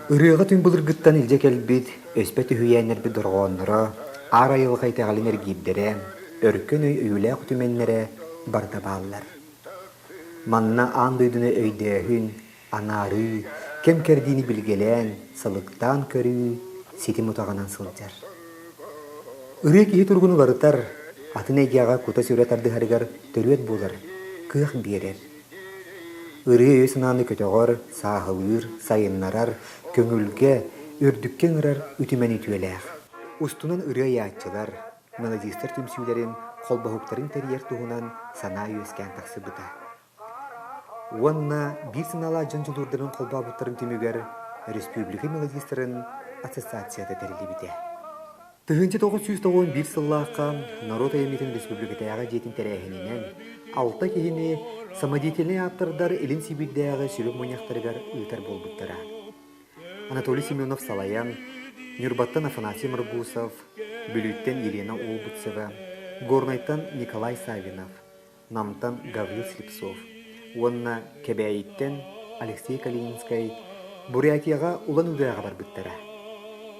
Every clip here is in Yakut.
Ырыаҕа түҥ былыргыттан илдьэ кэлбит өспөт үһүйээннэрбит дорҕоонноро, аар айылҕа итэҕэлин эргиирдэрэ, өркөн өй өйүүлээх үтүмэннэрэ барыта бааллар. Манна аан дойдуну өйдөөһүн, анаарыы, кэм кэрдиини билгэлээн, сылыктаан көрүү ситим утаҕынан сылдьар. Ырыа киһи туругун уларытар, атын эйгэҕэ кута-сүрэ тардыһарыгар төрүөт буолар, кыах биэрэр. Ырыа өйү-санааны көтөҕөр, сааһылыыр, сайыннарар, көҥүлгэ, үрдүккэ ыҥырар үтүмэн үтүөлээх. Устунан ырыа айааччылар, мелодистар түмсүүлэрин, холбоһуктарын тэрийэр туһунан санаа үөскээн тахсыбыта. Уонна биир санаалаах дьон дьулуурдарын холбообуттарын түмүгэр республика мелодистарын ассоциацията тэриллибитэ. 1991 сыллаахха норуот айымньытын республикатааҕы дьиэтин тэрээһининэн алта киһини самодеятельнай ааптардар Илин Сибиирдээҕи сүрүн мунньахтарыгар ыытар буолбуттара. Анатолий Семенов салайан, Ньурбаттан Афанасий Маргусов, Бүлүүттэн Елена Олбуцева, Горнайтан Николай Савинов, Намтан Гаврил Слепцов уонна Кэбээйиттэн Алексей Калининскай Бурятияҕа Улан-Удэҕэ барбыттара.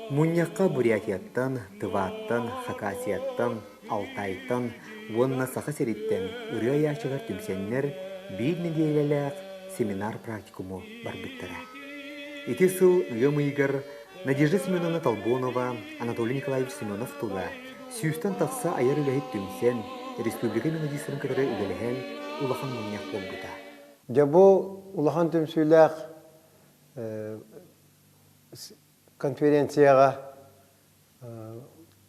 Мунньахха Бурятияттан, Тываттан, Хакасияттан, Алтайтан уонна Саха сириттэн ырыа айааччылар түмсэннэр биир нэдиэлэлээх семинар-практикуму барбыттара. Ити сыл ыам ыйыгар Надежда Семеновна Толбонова, Анатолий Николаевич Семенов тула сүүстэн тахса айар үлэһит түмсэн, республика мелодистарын кытары үлэлэһэн улахан мунньах буолбута. Дьэ бу улахан түмсүүлээх конференцияҕа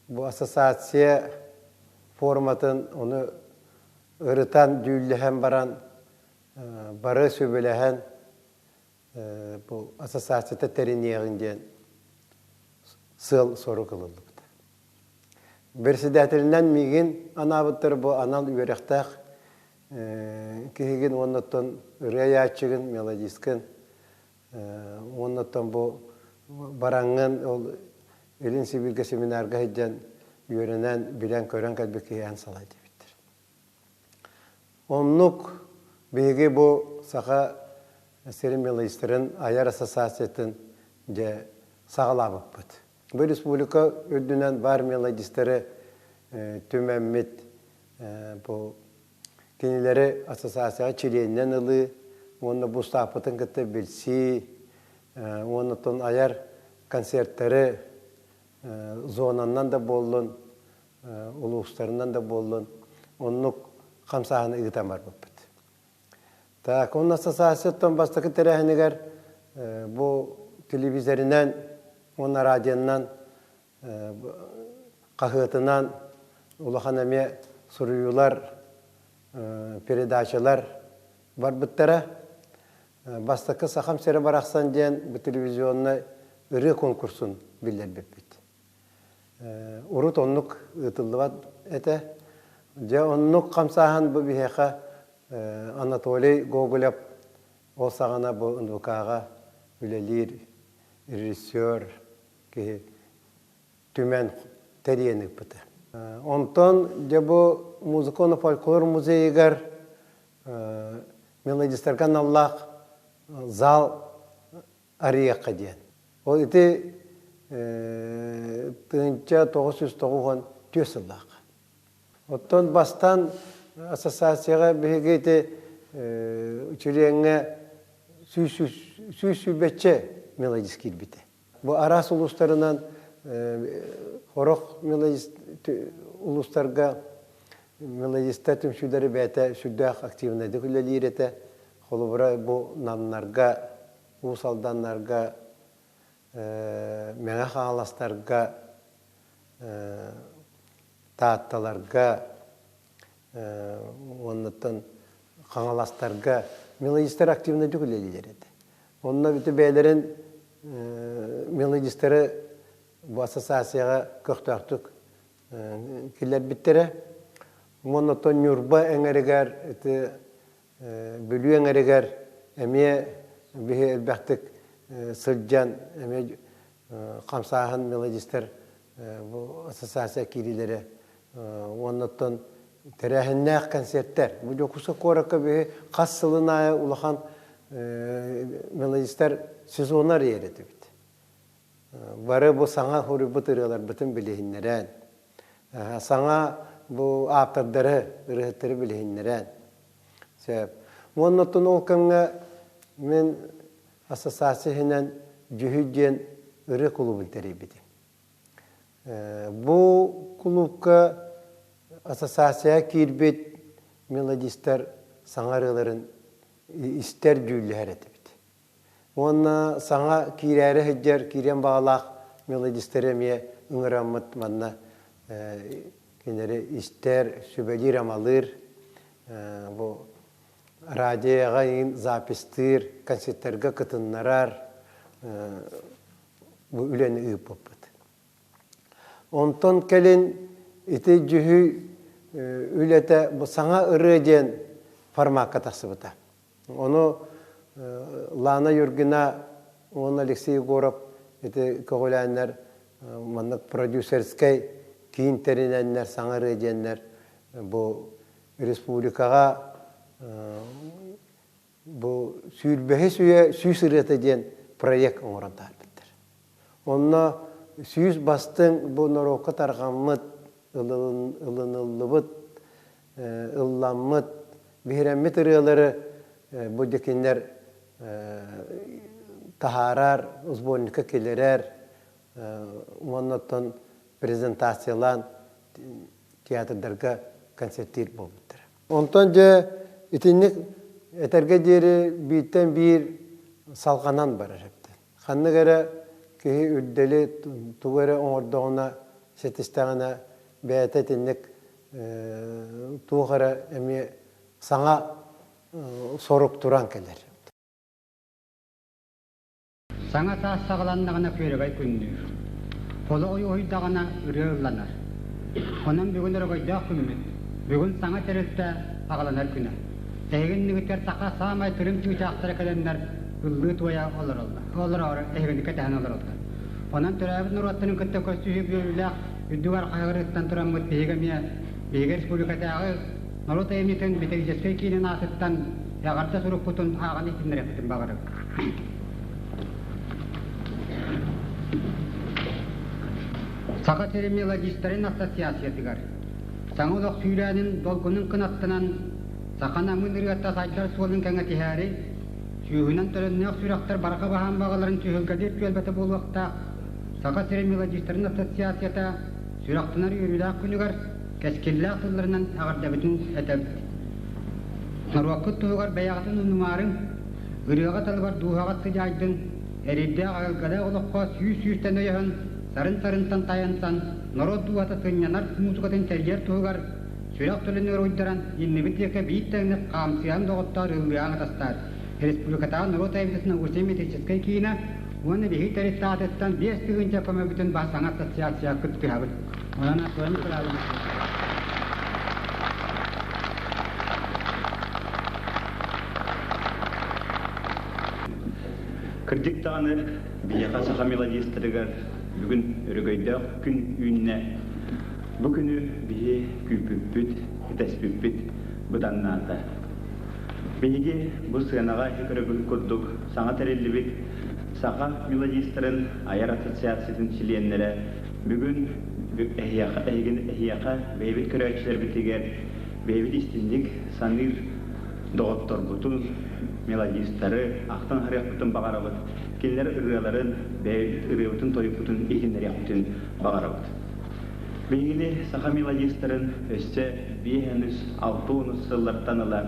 бу ассоциация форматын ону ырытан, дьүүллэһэн баран бары сүбэлэһэн бу ассоциацията тэриниэҕиҥ диэн сыал-сорук ылыллыбыта. Председателинэн миигин анаабыттар бу анал үөрэхтээх киһигин уонна оттон ырыа айааччыгын, мелодисткын уонна оттон бу бараҥҥын ол Илин Сибииргэ семинарга сылдьан үөрэнэн, билэн-көрөн кэлбит киһи эн салай диэбиттэр. Оннук биһиги бу Саха сирин мелодистарын айар ассоциациятын дьэ саҕалаабыппыт. Бу республика үрдүнэн баар мелодистары түмэммит бу кинилэри ассоциацияҕа чилиэнинэн ылыы уонна бу устааппытын кытта билсии уонна оттон айар концертары зонаннан да буоллун улуустарынан да буоллун оннук хамсааһыны ыытан барбыппыт. Так, он ассоциацияттан бастакы тэрээһинигэр бу телевизоринэн уонна радионан хаһыатынан улахан эмиэ суруйуулар, передачалар барбыттара. Бастакы «Сахам сирэ барахсан» диэн бу телевизионнай ырыа конкурсун биллэрбиппит. Урут оннук ыытыллыбат этэ. Дьэ оннук хамсааһын бу биһиэхэ Анатолий Гоголев ол саҕана бу НВК-ҕа үлэлиир режиссер киһи түмэн тэрийэн ыыппыта. Онтон дьэ бу музыка уонна фольклор музейыгар мелодистарга аналлаах зал арыйыахха диэн. Ол ити 1994 сыллаахха. Оттон бастаан ассоциацияҕа биһиги ити чилиэҥҥэ сүүс сүүрбэччэ мелодист киирбитэ. Бу араас улуустарынан сорох мелодист улуустарга мелодистар түмсүүлэри бэйэтэ сүрдээх активнайдык үлэлиир этэ. Холобура, бу Намнарга, Уус Алданнарга, Мэҥэ Хаҥаластарга, Таатталарга уоннаттан Хаҥаластарга мелодистар активнайдык үлэлииллэр этэ. Онно бүтү бэйэлэрин мелодистары бу ассоциацияҕа көхтөөхтүк киллэрбиттэрэ. Уонна оттон Ньурба эҥэригэр ити Бүлүү эҥэригэр эмиэ биһи элбэхтик сылдьан эмиэ хамсааһын мелодистар бу ассоциация киириилэрэ уонна оттон тэрээһиннээх концерттэр. Бу Дьокуускай куоракка биһи хас сылын аайы улахан мелодистар сезона арыйар этибит. Бары бу саҥа суруйбут ырыаларбытын билиһиннэрэн, саҥа бу ааптардары, ырыаһыттары билиһиннэрэн. Сөп. Уонна оттон ол кэмҥэ мин ассоциация иһинэн Дьүһүй диэн ырыа кулуубун тэрийбитим. Бу кулуупка ассоциацияҕа киирбит мелодистар саҥа ырыаларын истэр, дьүүллэһэр этибит. Уонна саҥа киирээри сылдьар, киириэн баҕалаах мелодистары эмиэ ыҥыраммыт манна кинилэри истэр, сүбэлиир-амалыыр, бу радиоҕа иҥин запистыыр, концерттарга кытыннарар бу үлэни ыыппыппыт. Онтон кэлин ити дьүһүй үлэтэ бу саҥа ырыа диэн формакка тахсыбыта. Ону Лана Юргина уонна Алексей Егоров ити көҕүлээннэр маннык продюсерскай киин тэринэннэр, саҥа ырыа диэннэр бу республикаҕа бу сүүрбэһис үйэ сүүс ырыата диэн проект оҥорон таһаарбыттар. Онно 100 бастыҥ бу норуокка тарҕаммыт, ылыныллыбыт, ылламмыт, биһирэммит ырыалары бу дьэкиннэр таһаарар, сборникка киллэрэр уонна оттон презентациялаан театрдарга концерттиир буолбуттара. Онтон дьэ итинник этэргэ диэри бииртэн биир салҕанан барар эбит. Ханнык эрэ киһи үрдэли тугу эрэ оҥордоҕуна, ситистэҕинэ бэйэтэ итинник туох эрэ эмиэ саҥа сорук туран кэлэр. Саҥа саас саҕаланнаҕына күөрэгэй күннүүр. Олох уйуһуйдаҕына ырыа ылланар. Онон бүгүн өрөгөйдөөх күммүт. Бүгүн саҥа тэрилтэ аҕаланар күнэ. Эһиги иннигитигэр саха саамай тырым чыычаахтара кэлэннэр ыллыы-туойа олороллор. Олороору эһигини кэтэһэн олороллор. Онон төрөөбүт норуоттарын кытта көрсүһүү үөрүүлээх үрдүк арҕаһыырыттан тураммыт биһиги эмиэ биһиги республикатааҕы норуот айымньытын методическай киинин аатыттан эҕэрдэ сурукпутун ааҕан иһитиннэриэхпитин баҕарабыт. Саха сирин мелодистарын ассоциациятыгар саҥа олох сүүрээнин долгунун кынаттанан саха намыын ырыата сайдар суолун кэҥэтиһээри сүүһүнэн төлөннөөх сүрэхтэр барҕа баһаам баҕаларын түһүлгэлиир түөлбэтэ буолуохтаах Саха сирин мелодистарын ассоциацията сүрэхтэнэр үөрүүлээх күнүгэр кэскиллээх тылларынан эҕэрдэбитин этэбит. Норуоккут туһугар бэйэҕитин умнумаарыҥ, ырыаҕа талыбар дууһаҕыт сыдьаайдын, эриирдээх айылгалаах олоххо сүүс-сүүстэн өйөһөн, сарын-сарынтан тайансан, норуот дууһата сынньанар муусукатын тэрийэр туһугар сүрэх төлөнүгэр уйдаран, иннибит диэки биир тэҥник хаамсыйан доҕоттоор ыллыаҕыҥ атастаар. Республикатааҕы норуот айымньытын научнай-методическай киинэ уонна биһиги тэрилтэ аатыттан 5000 көмөбүтүн баһа саҥа ассоциация кыттыһабыт. Онон Антон Николаевич Кырдьык даҕаны, биһиэхэ саха мелодистарыгар бүгүн өрөгөйдөөх күн үүннэ. Бу күнү биһи күүппүппүт, кэтэспиппит быданнаата. Биһиги бу сыанаҕа көрөбүт курдук саҥа тэриллибит Саха мелодистарын айар ассоциациятын чилиэннэрэ бүгүн эһиэхэ, эһигин эһиэхэ бэйэбит көрөөччүлэрбитигэр бэйэбит истинник саныыр доҕотторбутун, мелодистары ахтан аһарыахпытын баҕарабыт, кинилэр ырыаларын, бэйэбит ырыабытын-тойукпутун иһитиннэриэхпитин баҕарабыт. Биһигини саха мелодистарын өссө биэс 60 сыллартан ыла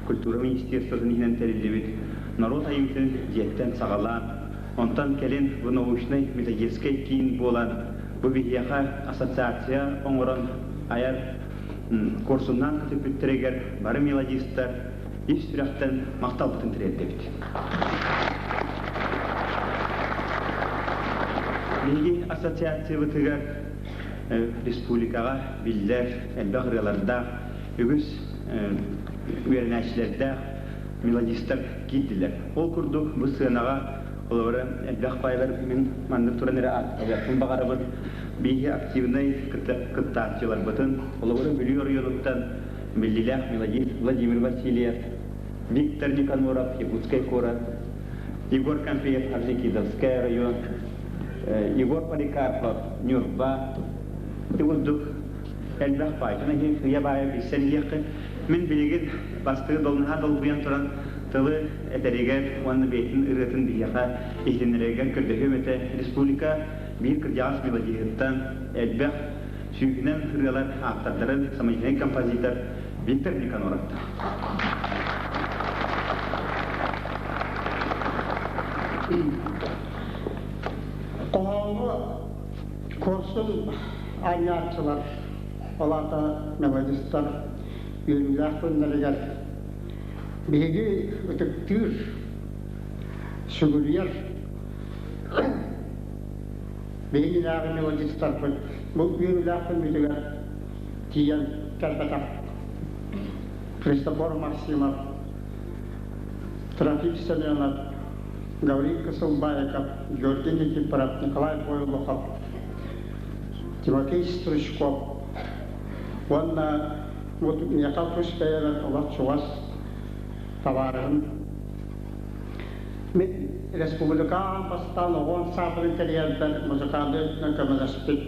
культура министерствотын иһинэн тэриллибит норуот айымньытын дьиэттэн саҕалаан, онтон кэлин бу научнай методическай киин буолан, бу биһиэхэ ассоциация оҥорон айар курсуннаан көтүппүттэригэр бары мелодистар ис сүрэхтэн махталбытын тириэрдэбит. Биһиги ассоциациябытыгар республикаҕа биллэр элбэх ырыалардаах, үгүс үөрэнээччилэрдээх мелодистар киирдилэр. Ол курдук бу сыанаҕа холобура элбэх баайдар мин маннык туран эрэ аатталыахпын баҕарабын. Биһиги активнай кыттааччыларбытын холобура Бүлүү оройуонуттан биллиилээх мелодист Владимир Васильев, Виктор Никаноров, Якутскай куорат, Егор Кампеев, Орджоникидзевскай район, Егор Поликарпов, Ньурба, ити курдук элбэх баайтан иһин ыйа баайа билсэн иһиэххин. Мин билигин бастакы долнаһа долгуйан туран тылы этэригэр уонна бэйэтин ырыатын биһиэхэ иһитиннэрэригэр көрдөһүөм этэ. Республика биир кырдьаҕас мелодиһыттан элбэх сүүһүнэн ырыалар ааптардарын самодеятельнай композитор Виктор Никаноровтан. Хоһооҥҥо куорсун анньааччылар, ол аата мелодистар үөрүүлээх күннэригэр биһиги ытыктыыр, сүгүрүйэр биһигинээҕи мелодистарбыт бу үөрүүлээх күммүтүгэр тиийэн кэлбэтэх Христофор Максимов, Трофим Семенов, Гаврил Кысылбаеков, Георгий Никифоров, Николай Бойлохов, Тимофей Стручков уонна вот миэхэ тус бэйэбэр олох чугас табаарыһым. Мин республика аан бастаан оҕо ансаамбылын тэрийэрбэр музыкальнай өттүнэн көмөлөспүт.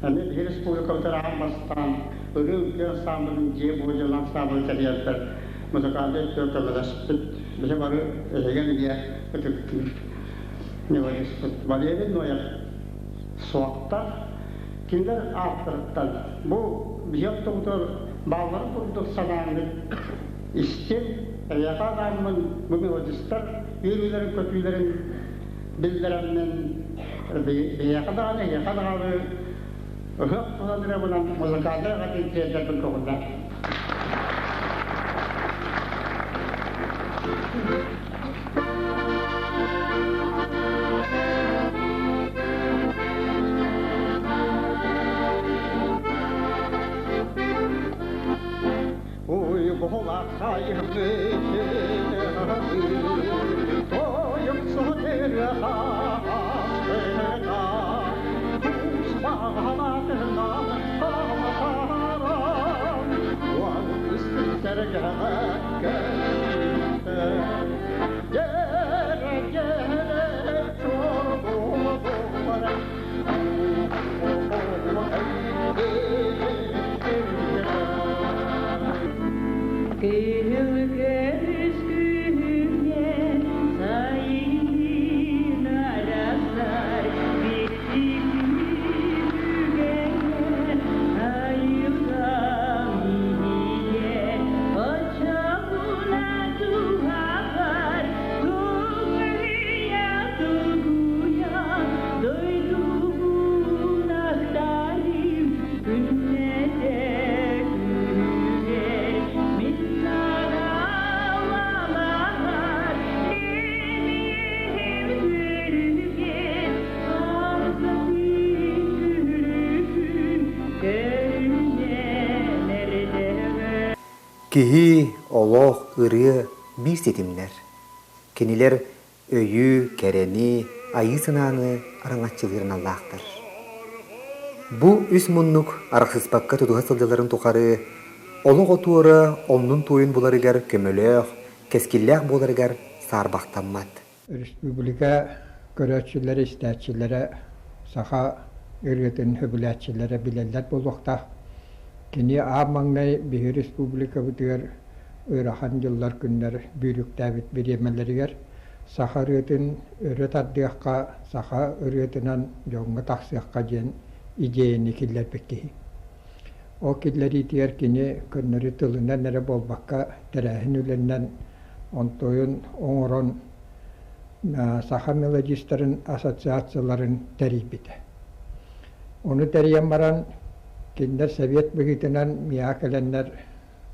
Эмиэ биһи республикабытыгар аан бастаан ырыа-үҥкүү ансаамбылын дьиэ буодьалын ансаамбылын тэрийэрбэр музыкальнай өттүгэр көмөлөспүт. Биһи бары эһиги эмиэ ытыктыыр мелодиспыт Валерий Ноев суохтар. Кинилэр ааттарыттан бу биһи ортобутугар баалларын курдук санааҥҥыт истиҥ, эйиэхэ анааммын бу мелодистар үөрүүлэрин-көтүүлэрин биллэрэммин биһиэхэ даҕаны, эһиэхэ даҕаны ыһыах туһунан ырыабынан музыкальнай аҕатын тиэрдэрбин көҕүллэр. Кыһыл көмүс күһүҥҥэ сайын арахсар Биттикүүгэйэ айылҕам иһийэ Оччоҕуна туһаҕар тугуйа тугуйа Дойдубун ахтарым күннэтэ күнүгэр Мин саҕаламаһар лэбиэһим күлүгэр Арзатын күлүгүн көрүнэн эрдэҕэ Киһи, олох, ырыа биир ситимнэр. Кинилэр өйү, кэрэни, айыы санааны араҥаччылыыр аналлаахтар. Бу үс муннук арахсыспакка тутуһа сылдьалларын тухары олох отуора оннун туойун буларыгар көмөлөөх, кэскиллээх буоларыгар саарбахтаммат. Республика көрөөччүлэрэ, истээччилэрэ саха ырыатын сөбүлээччилэрэ билэллэр буолуохтаах. Кини аан маҥнай биһи республикабытыгар ыарахан дьыллар-күннэр бүүрүктээбит бириэмэлэригэр саха ырыатын өрө тардыахха, саха ырыатынан дьоҥҥо тахсыахха диэн идиэйэни киллэрбит киһи. Ол киллэриитигэр кини көннөрү тылынан эрэ буолбакка, тэрээһин үлэннэн онтуойун оҥорон саха мелодистарын ассоциацияларын тэрийбитэ. Ону тэрийэн баран, кинилэр сэбиэт быһыытынан миэхэ кэлэннэр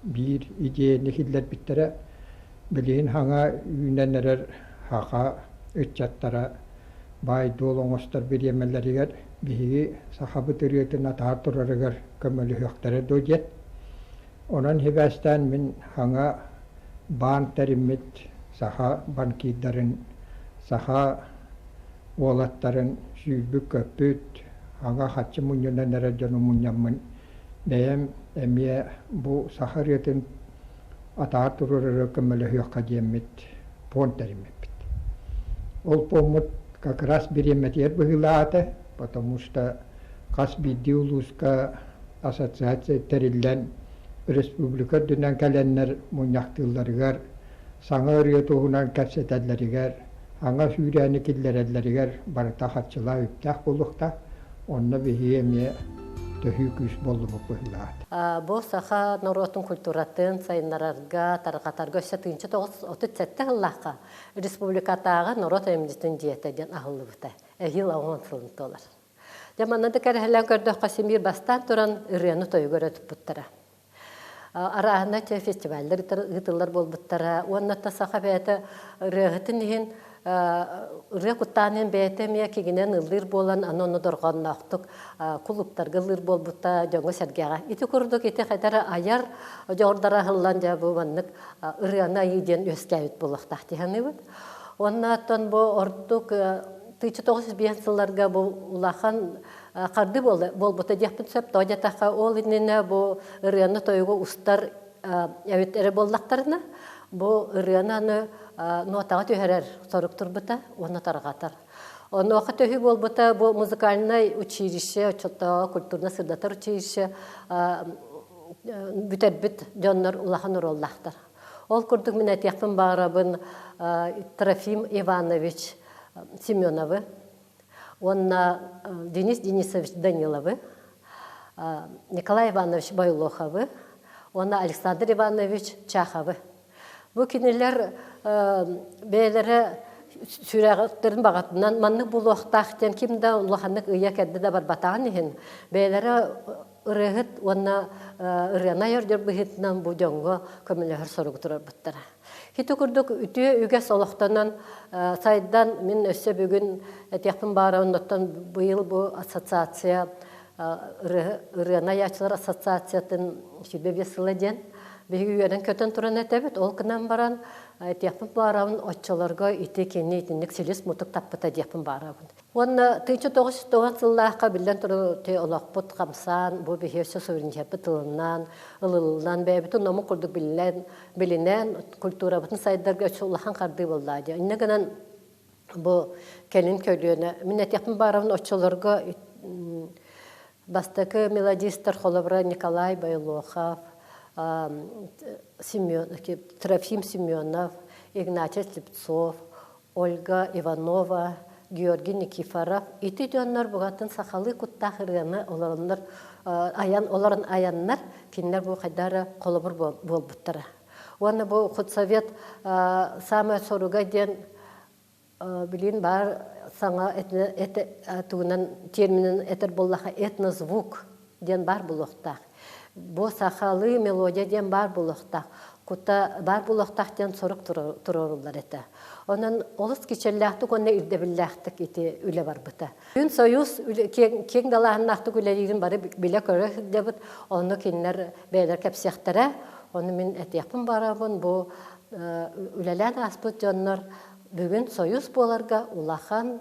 биир идиэйэни киллэрбиттэрэ, билигин саҥа үүнэн эрэр саха ыччаттара баай-дуол оҥостор бириэмэлэригэр биһиги сахабыт ырыатын атаҕар турарыгар көмөлөһүөхтэрэ дуо диэн. Онон сибээстээн мин саҥа баан тэриммит саха банкирдарын, саха уолаттарын сүүрбүт-көппүт, саҥа харчы мунньунан эрэр дьону мунньаммын Бэйэм эмиэ бу саха ырыатын атаҕар туруорарга көмөлөһүөххэ диэммит пуон тэриммиппит. Ол пуоммут Как раз бириэмэтигэр быһыылаата, потому что хас биирдии улууска ассоциация тэриллэн республика үрдүнэн кэлэннэр мунньахтыылларыгар, саҥа ырыа туһунан кэпсэтэллэригэр, аҥа сүүрээни киллэрэллэригэр барыта харчылаах үптээх буолуохтаах. Онно биһиги эмиэ төһүү күүс буоллубут быһыылаах. Бу саха норуотун культуратын сайыннарарга, тарҕатарга өссө 1937 сыллаахха республикатааҕы норуот айымньытын дьиэтэ диэн аһыллыбыта. Эһиил оҥон сылын туолар. Дьэ манна да кэрэһэлээн көрдөххө симиир бастаан туран ырыаны тойугу өрө туппуттара. Арааһына те фестиваллар ыытыллар буолбуттара уонна та саха бэйэтэ ырыаһытын иһин ырыа куттаан иһин бэйэтэ эмиэ кигинэн ыллыыр буолан аны ону дорҕоонноохтук кулууптарга ыллыыр буолбута дьоҥҥо-сэргэҕэ. Ити курдук ити хайдара айар дьоҕурдара аһыллан дьэ бу маннык ырыаны айыы диэн үөскээбит буолуохтаах дии саныыбыт. Уонна оттон бу ордук 1905 сылларга бу улахан хардыы буолбута диэхпин сөп. Тоҕо диэтэххэ, ол иннинэ бу ырыаны тойугу устар эбит эрэ буоллахтарына, бу ырыаны аны нуотаҕа түһэрэр сорук турбута уонна тарҕатар. Онуоха төһүү буолбута бу музыкальнай училище, оччотооҕу культурно-сырдатар училище бүтэрбит дьоннор улахан оруоллаахтар. Ол курдук мин этиэхпин баҕарабын Трофим Иванович Семеновы уонна Денис Денисович Даниловы, Николай Иванович Бойлоховы уонна Александр Иванович Чаховы. Бу кинилэр бэйэлэрэ сүрэхтэрин баҕатынан маннык булуохтаах диэн ким да улаханнык ыйа кэрдэ да барбатаҕын иһин бэйэлэрэ ырыаһыт уонна ырыаны айар дьон быһыытынан бу дьоҥҥо көмөлөһөр соругу турарбыттара. Ити курдук үтүө үгэс олохтонон сайдан мин өссө бүгүн этиэхпин баара оннуттан быйыл бу ассоциация ырыаны айааччылар ассоциациятын 25 сыла диэн биһиги үөрэн-көтөн туран этэбит. Ол гынан баран этиэхпин баарабын оччолорго ити кини итинник силис мутук таппыта диэхпин баарабын. Уонна 1990 сыллаахха биллэн турар олохпут хамсаан, бу биһи өссө суверенитеппит тылынан, ылыллан, бэйэбитин омук курдук биллэн, билинэн, культурабытын сайдарга өссө улахан хардыы буолла дии. Инньэ гынан бу кэлин көлүөнэ, мин этиэхпин баарабын оччолорго бастакы мелодистар холобура Николай Байлохов, Семен, Трофим Семенов, Игнатий Слепцов, Ольга Иванова, Георгий Никифоров ити дьоннор букатын сахалыы куттаах ырыаны олороннор айан олорон айаннар кинилэр бу хайдары холобур буолбуттара. Уонна бу худсовет самое соруга диэн билин баар саҥа тугунан терминин этэр буоллаха этнозвук диэн баар буолуохтаах. Бу сахалыы мелодия диэн баар буолуохтаах. Кута баар буолуохтаах диэн сорук туруоруллар этэ. Онон олус кичэллээхтик уонна ирдэбиллээхтик ити үлэ барбыта. Күн Союз киэҥ далааһыннаахтык үлэлиирин бары билэ-көрө сылдьабыт. Онно кинилэр бэйэлэр кэпсиэхтэрэ. Ону мин этиэхпин барабын бу үлэлээн ааспыт дьоннор бүгүн Союз буоларга улахан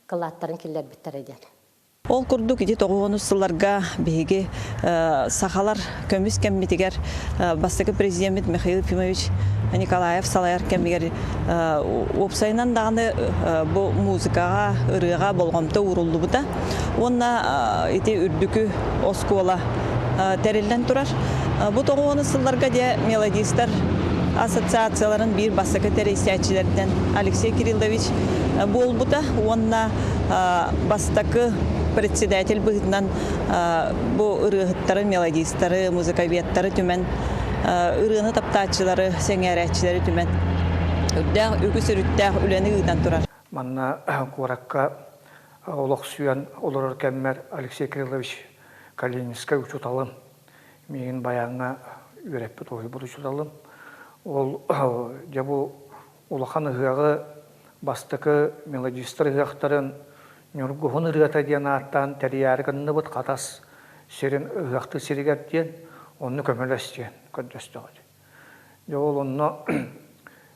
кылааттарын киллэрбиттэрэ диэн. Ол курдук ити тоҕуонус сылларга биһиги сахалар көмүс кэммитигэр бастакы президеммит Михаил Ефимович Николаев салайар кэмигэр уопсайынан даҕаны бу музыкаҕа, ырыаҕа болҕомто ууруллубута уонна ити үрдүкү оскуола тэриллэн турар. Бу тоҕуонус сылларга дьэ мелодистар ассоциацияларын биир бастакы тэрийсээччилэртэн Алексей Кириллович буолбута уонна бастакы председатель быһыытынан бу ырыаһыттары, мелодистары, музыковедтары түмэн, ырыаны таптааччылары, сэҥээрээччилэри түмэн үрдээх үгүс өрүттээх үлэни ыытан турар. Манна куоракка олохсуйан олорор кэммэр Алексей Кириллович Калининскай учууталым миигин баяҥҥа үөрэппит уһуйбут учууталым. Ол дьэ бу улахан ыһыаҕы бастакы мелодистар ыһыахтарын Ньургуһун ырыата диэн ааттаан тэрийээри гынныбыт Хатас сирин ыһыахтыы сиригэр диэн онно көмөлөс диэн көрдөстөҕүт. Дьэ ол онно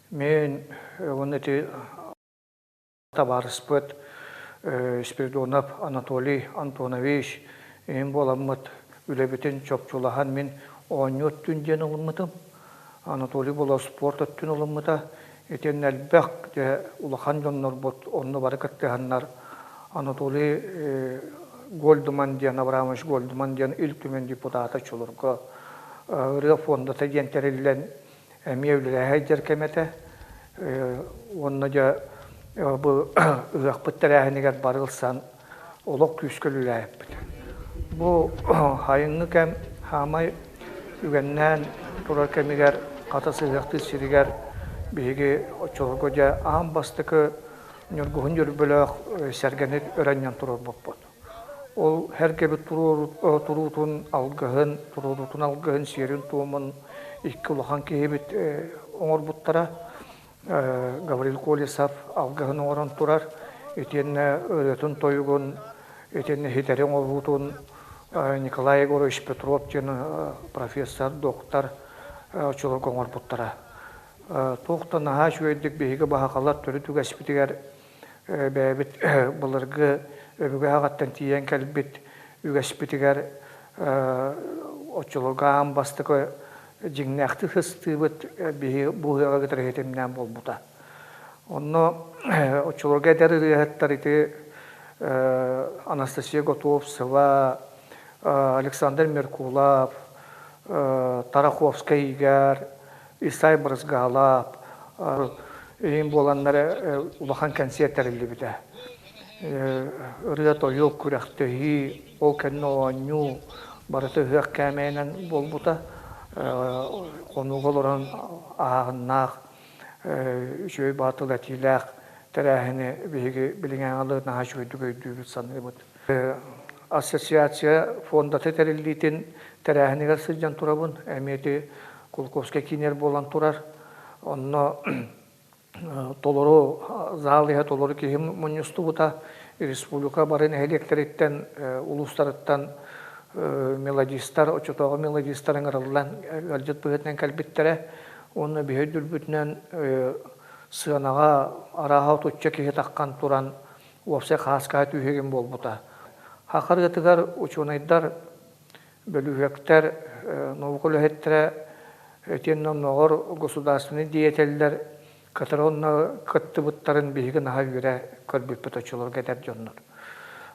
мин уонна ити табаарыспыт Спиридонов Анатолий Антонович иһин буоламмыт үлэбитин чопчулаһан мин оонньуу өттүн диэн ылыммытым. Анатолий буола спорт өттүн ылыммыта. Итиэннэ элбэх дьэ улахан дьоннорбут онно бары кыттыһаннар Анатолий Гольдман диэн, Абрамович Гольдман диэн Ил Түмэн депутата оччолорго ырыа фондата диэн тэриллэн эмиэ үлэлэһэ сылдьар кэм этэ. Уонна дьэ бу ыһыахпыт тэрээһинигэр бары ылсан олох күүскэ үлэлээбиппит. Бу сайыҥҥы кэм хаамай үгэннээн турар кэмигэр хата сыһыахтыыр сиригэр биһиги оччолорго дьэ аан бастакы ньургуһун дьөрбөлөөх сэргэни өрөнньөн туруорбуппут. Ол сэргэбит туруутун алгыһын, туруорутун алгыһын сиэрин-туомун икки улахан киһибит оҥорбуттара. Гаврил Колесов алгыһын оҥорон турар, итиэннэ ырыатын-тойугун, итиэннэ ситэри оҥоруутун Николай Егорович Петров диэн профессор, доктор оччолорго оҥорбуттара. Туох да наһаа үчүгэйдик биһиги баһакалар төрүт үгэспитигэр бэйэбит былыргы өбүгэ аҕаттан тиийэн кэлбит үгэспитигэр оччолорго аан бастакы дьиҥнээхтик сыстыыбыт биһи бу ыһыаҕа кытары ситимнээн буолбута. Онно оччолорго эдэр ырыаһыттар ити Анастасия Готовцева, Александр Меркулов, Тараховскай Игорь, Исай Брызгалов иһин буоланнар улахан кэнсиэр тэриллибитэ. Ырыа-тойук, күрэхтэһии, ол кэннэ оонньуу барыта ыһыах кээмэйинэн буолбута. Хонууга олорон ааҕыннаах, үчүгэй баатыл этиилээх тэрээһини биһиги билиҥээҥи наһаа үчүгэйдик өйдүүбүт, саныыбыт. Ассоциация фондата тэриллиитин тэрээһинигэр сылдьан турабын. Эмиэ ити Кулаковскай киинэр буолан турар. Онно толору зал иһэ толору киһи мунньустубута. Республика бары нэһилиэктэриттэн, улуустарыттан мелодистар, оччотооҕу мелодистар ыҥырыллан ыалдьыт быһыытынан кэлбиттэрэ. Уонна биһи өйдүүрбүтүнэн сыанаҕа арааһа отучча киһи таххан туран уопсай хааскаһа түһүгүн буолбута. Саха ырыатыгар учуонайдар, бөлүһүөктэр, наука үлэһиттэрэ итиэннэ оннооҕор государственнай деятеллэр кытары онно кыттыбыттарын биһиги наһаа үөрэ көрбүппүт оччолорго эдэр дьоннор.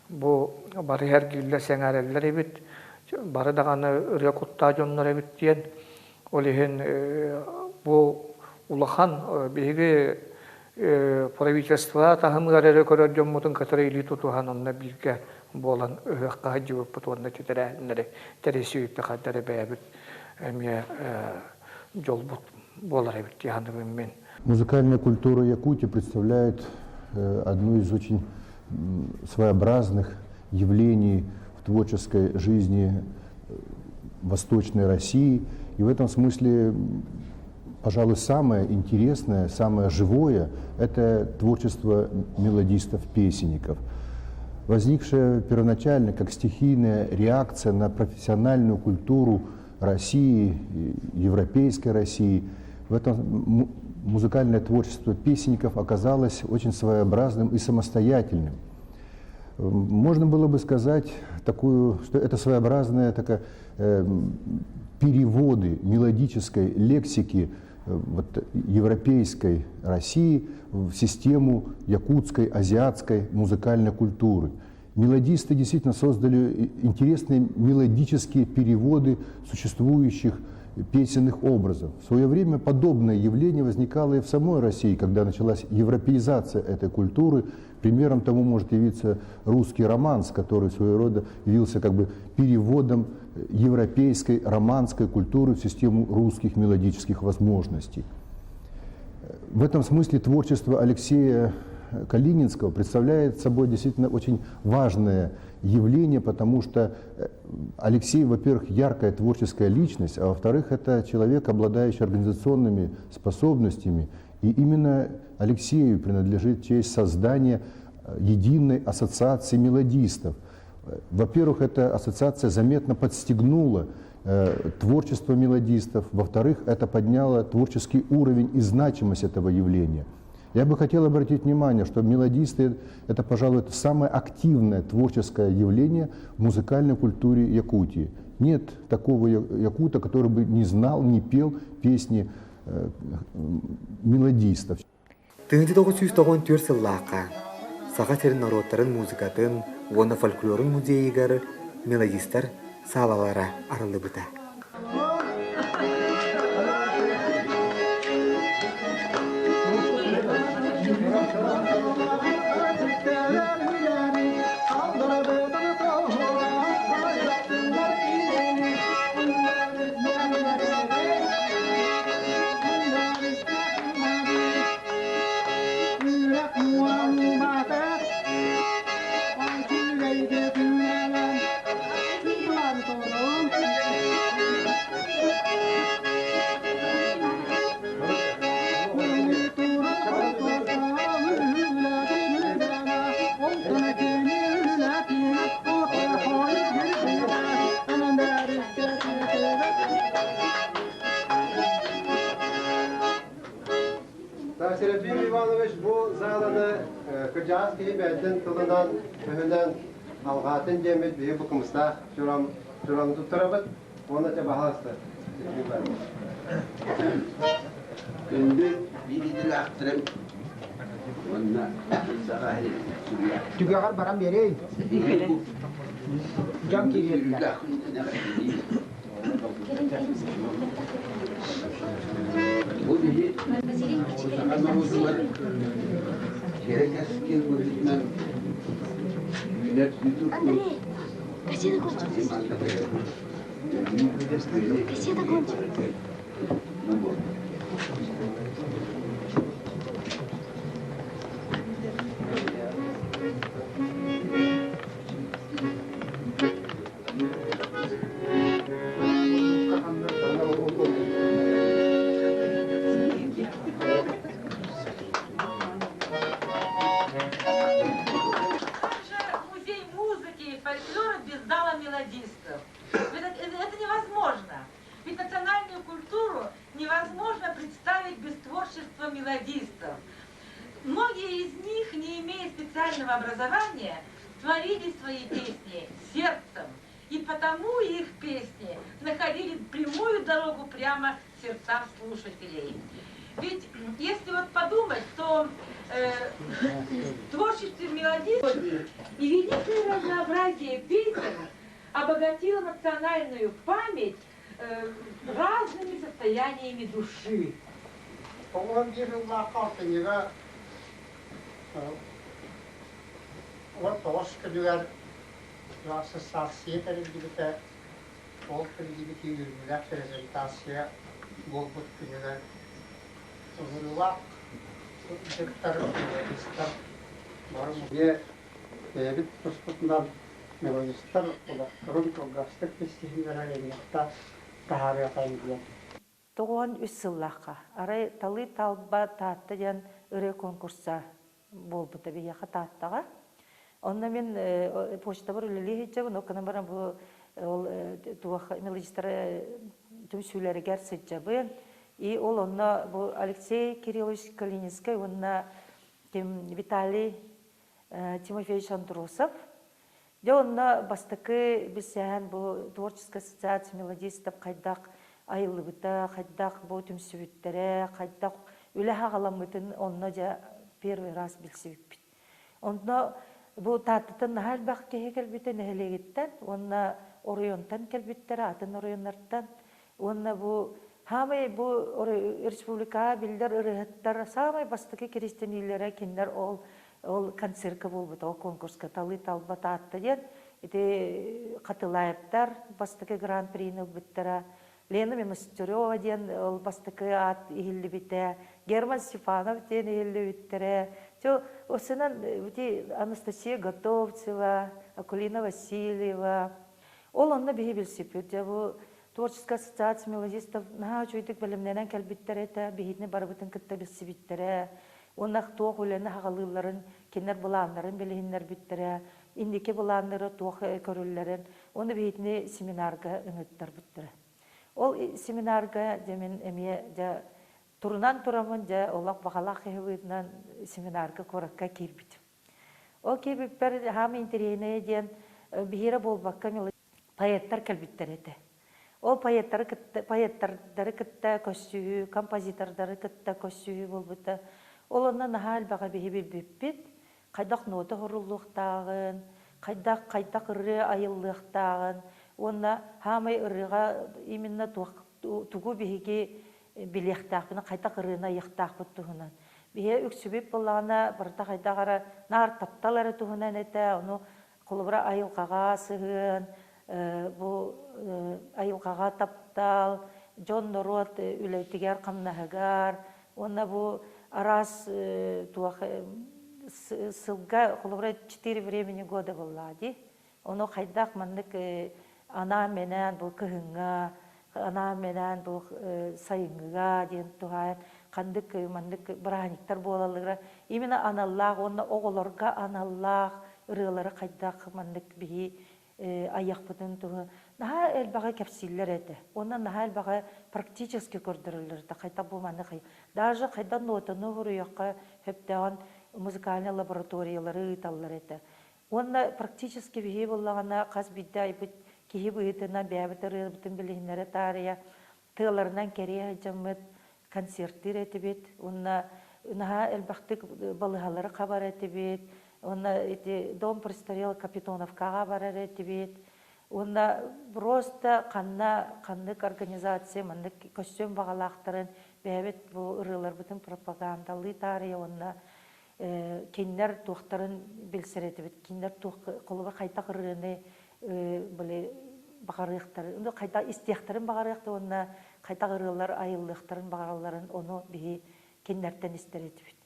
Бу бары эргиллэ сэҥээрэллэр эбит, бары даҕаны ырыа куттаах дьоннор эбит диэн. Ол иһин бу улахан биһиги правительство таһымыгар эрэ көрөр дьоммутун кытары илии тутуһан онно бииргэ буолан ыһыахха сылдьыбыппыт уонна тэрээһиннэри тэрийсибиппит хайда эрэ бэйэбит эмиэ дьолбут буолар эбит дии саныыбын мин. Музыкальная культура Якутии представляет одну из очень своеобразных явлений в творческой жизни Восточной России. И в этом смысле пожалуй, самое интересное, самое живое – это творчество мелодистов-песенников. Возникшее первоначально как стихийная реакция на профессиональную культуру России, европейской России, в этом музыкальное творчество песенников оказалось очень своеобразным и самостоятельным. Можно было бы сказать такую, что это своеобразная такая переводы мелодической лексики вот, европейской России в систему якутской, азиатской музыкальной культуры. Мелодисты действительно создали интересные мелодические переводы существующих песенных образов. В свое время подобное явление возникало и в самой России, когда началась европеизация этой культуры. Примером тому может явиться русский романс, который своего рода явился как бы переводом европейской романской культуры в систему русских мелодических возможностей. В этом смысле творчество Алексея Калининского представляет собой действительно очень важное явление, потому что Алексей, во-первых, яркая творческая личность, а во-вторых, это человек, обладающий организационными способностями. И именно Алексею принадлежит честь создания единой ассоциации мелодистов. Во-первых, эта ассоциация заметно подстегнула творчество мелодистов. Во-вторых, это подняло творческий уровень и значимость этого явления. Я бы хотел обратить внимание, что мелодисты – это, пожалуй, самое активное творческое явление в музыкальной культуре Якутии. Нет такого якута, который бы не знал, не пел песни мелодистов. 1994 сыллаахха Саха сирин норуоттарын музыкатын уонна фольклорун музейыгар мелодистар саалалара арыллыбыта. Серафим Иванович бу заланы кырдьаҕас киһи бэйэтин тылынан, өһүнэн алҕаатын диэммит биһи бу кымыстаах чурам туттарабыт. Уонна те баһаалыста. Күндү биир идэлээхтэрим уонна саха Түгэҕэр баран биэрэй. Дьон киириэллэр. Бу биһи саха норуотугар кэрэ кэскил быһыытынан үүнэр Андрей, кассета кончилась. Кассета кончилась. Музей музыки и фольклора без зала мелодистов. Это, это невозможно. Ведь национальную культуру невозможно представить без творчества мелодистов. Многие из них, не имея специального образования, творили свои песни сердцем, и потому их песни находили прямую дорогу прямо к сердцам слушателей. Ведь если вот подумать, то э, творчество мелодии и великое разнообразие песен обогатило национальную память э, разными состояниями души. 91 сыллаахха алтынньыга 19 күнүгэр ассоциация тэриллибитэ. Ол тэриллибит үөрүүлээх презентация буолбут күнүгэр ыҥырыылаах дьыктар, мелодистар бары бэйэбит туспутунан мелодистар олохторун кылгастык билсиһиннэрэр ыйыахта таһаарыахайын диэн. 93 сыллаахха арай Талыы талба Таатта диэн ырыа конкурса буолбута биһиэхэ Тааттаҕа. Онно мин почтабар үлэлии сылдьабын, ол гынан баран бу ол туох мелодистар түмсүүлэригэр сылдьабын. И ол онно бу Алексей Кириллович Калининскай уонна Виталий Тимофеевич Андросов Дьэ онно бастакы билсиһэн бу творческая ассоциация мелодистов хайдах айыллыбыта, хайдах бу түмсүбүттэрэ, хайдах үлэ хаҕаламмытын онно дьэ первый раз билсибиппит. Онно бу Тааттаттан наһаа элбэх киһи кэлбитэ нэһилиэгиттэн уонна оройуонтан кэлбиттэрэ, атын оройуоннартан. Уонна бу хаамай бу республикаҕа биллэр ырыаһыттар саамай бастакы киристэниилэрэ кинилэр ол ол концертка буолбута, ол конкурска Талыы талба Таатта диэн ити Хатылаевтар бастакы гран-прини ылбыттара, Лена Монастырева диэн ол бастакы аат иһиллибитэ, Герман Степанов диэн иһиллибиттэрэ. Чо осынан ити Анастасия Готовцева, Акулина Васильева. Ол онно биһи билсиппит. Дьэ бу творческая ассоциация мелодистов наһаа үчүгэйдик бэлэмнэнэн кэлбиттэр этэ, биһини барыбытын кытта билсибиттэрэ. Уонна туох үлэни хаҕалыылларын, кинилэр былааннарын билиһиннэрбиттэрэ, инники былааннара туох көрүллэрин уонна биһитини семинарга ыҥыттарбыттара. Ол семинарга дьэ мин эмиэ дьэ турунан тураммын дьэ олох баҕалаах киһи быһыытынан семинарга куоракка киирбитим. Ол киирбиппэр хаама интэриэһинэйэ диэн биһиэрэ буолбакка поэттар кэлбиттэр этэ. Ол поэттары кытта, поэттардары кытта көрсүһүү, композитордары кытта көрсүһүү буолбута. Ол онно наһаа элбэҕи биһи билбиппит. Хайдах нота оһоруллуохтааҕын, хайдах хайдах ырыа айыллыахтааҕын уонна хаамай ырыаҕа именно туох тугу биһиги билиэхтээхпин, хайдах ырыаны айыахтаахпыт туһунан. Биһи үксүбүт буоллаҕына барыта хайдах эрэ наар таптал эрэ туһунан этэ, ону холобура айылҕаҕа сыһыан, бу айылҕаҕа таптал, дьон норуот үлэтигэр, хамнаһыгар уонна бу араас туох сылга холобура четыре времени года буоллаҕа дии. Ону хайдах маннык анаан-менээн бу кыһыҥҥа, анаан-менээн бу сайыҥҥыга диэн туһаайан ханнык маннык бырааһынньыктар буолаллара именно аналлаах уонна оҕолорго аналлаах ырыалары хайдах маннык биһи айыахпытын туһу наһаа элбэҕи кэпсииллэр этэ уонна наһаа элбэҕи практически көрдөрөллөр этэ хайдах бу маннык даже хайдах нотаны суруйуохха сөптөөҕүн музыкальнай лабораториялары ыыталлар этэ. Уонна практически биһи буоллаҕына хас биирдэ айбыт киһи быһыытынан бэйэбит ырыабытын билиһиннэрэ таарыйа тыаларынан кэрийэ сылдьаммыт концерттыыр этибит уонна наһаа элбэхтик балыһалары хабар этибит уонна ити дом престарелых Капитоновкаҕа барар этибит уонна просто ханна ханнык организация маннык көстүөн баҕалаахтарын бэйэбит бу ырыаларбытын пропагандалыы таарыйа уонна кинилэр туохтарын билсэр этибит кинилэр туох холобур хайдах ырыаны били баҕарыахтарын хайдах истиэхтэрин баҕарыахтар уонна хайдах ырыалар айыллыахтарын баҕаралларын ону биһи кинилэртэн истэр этибит.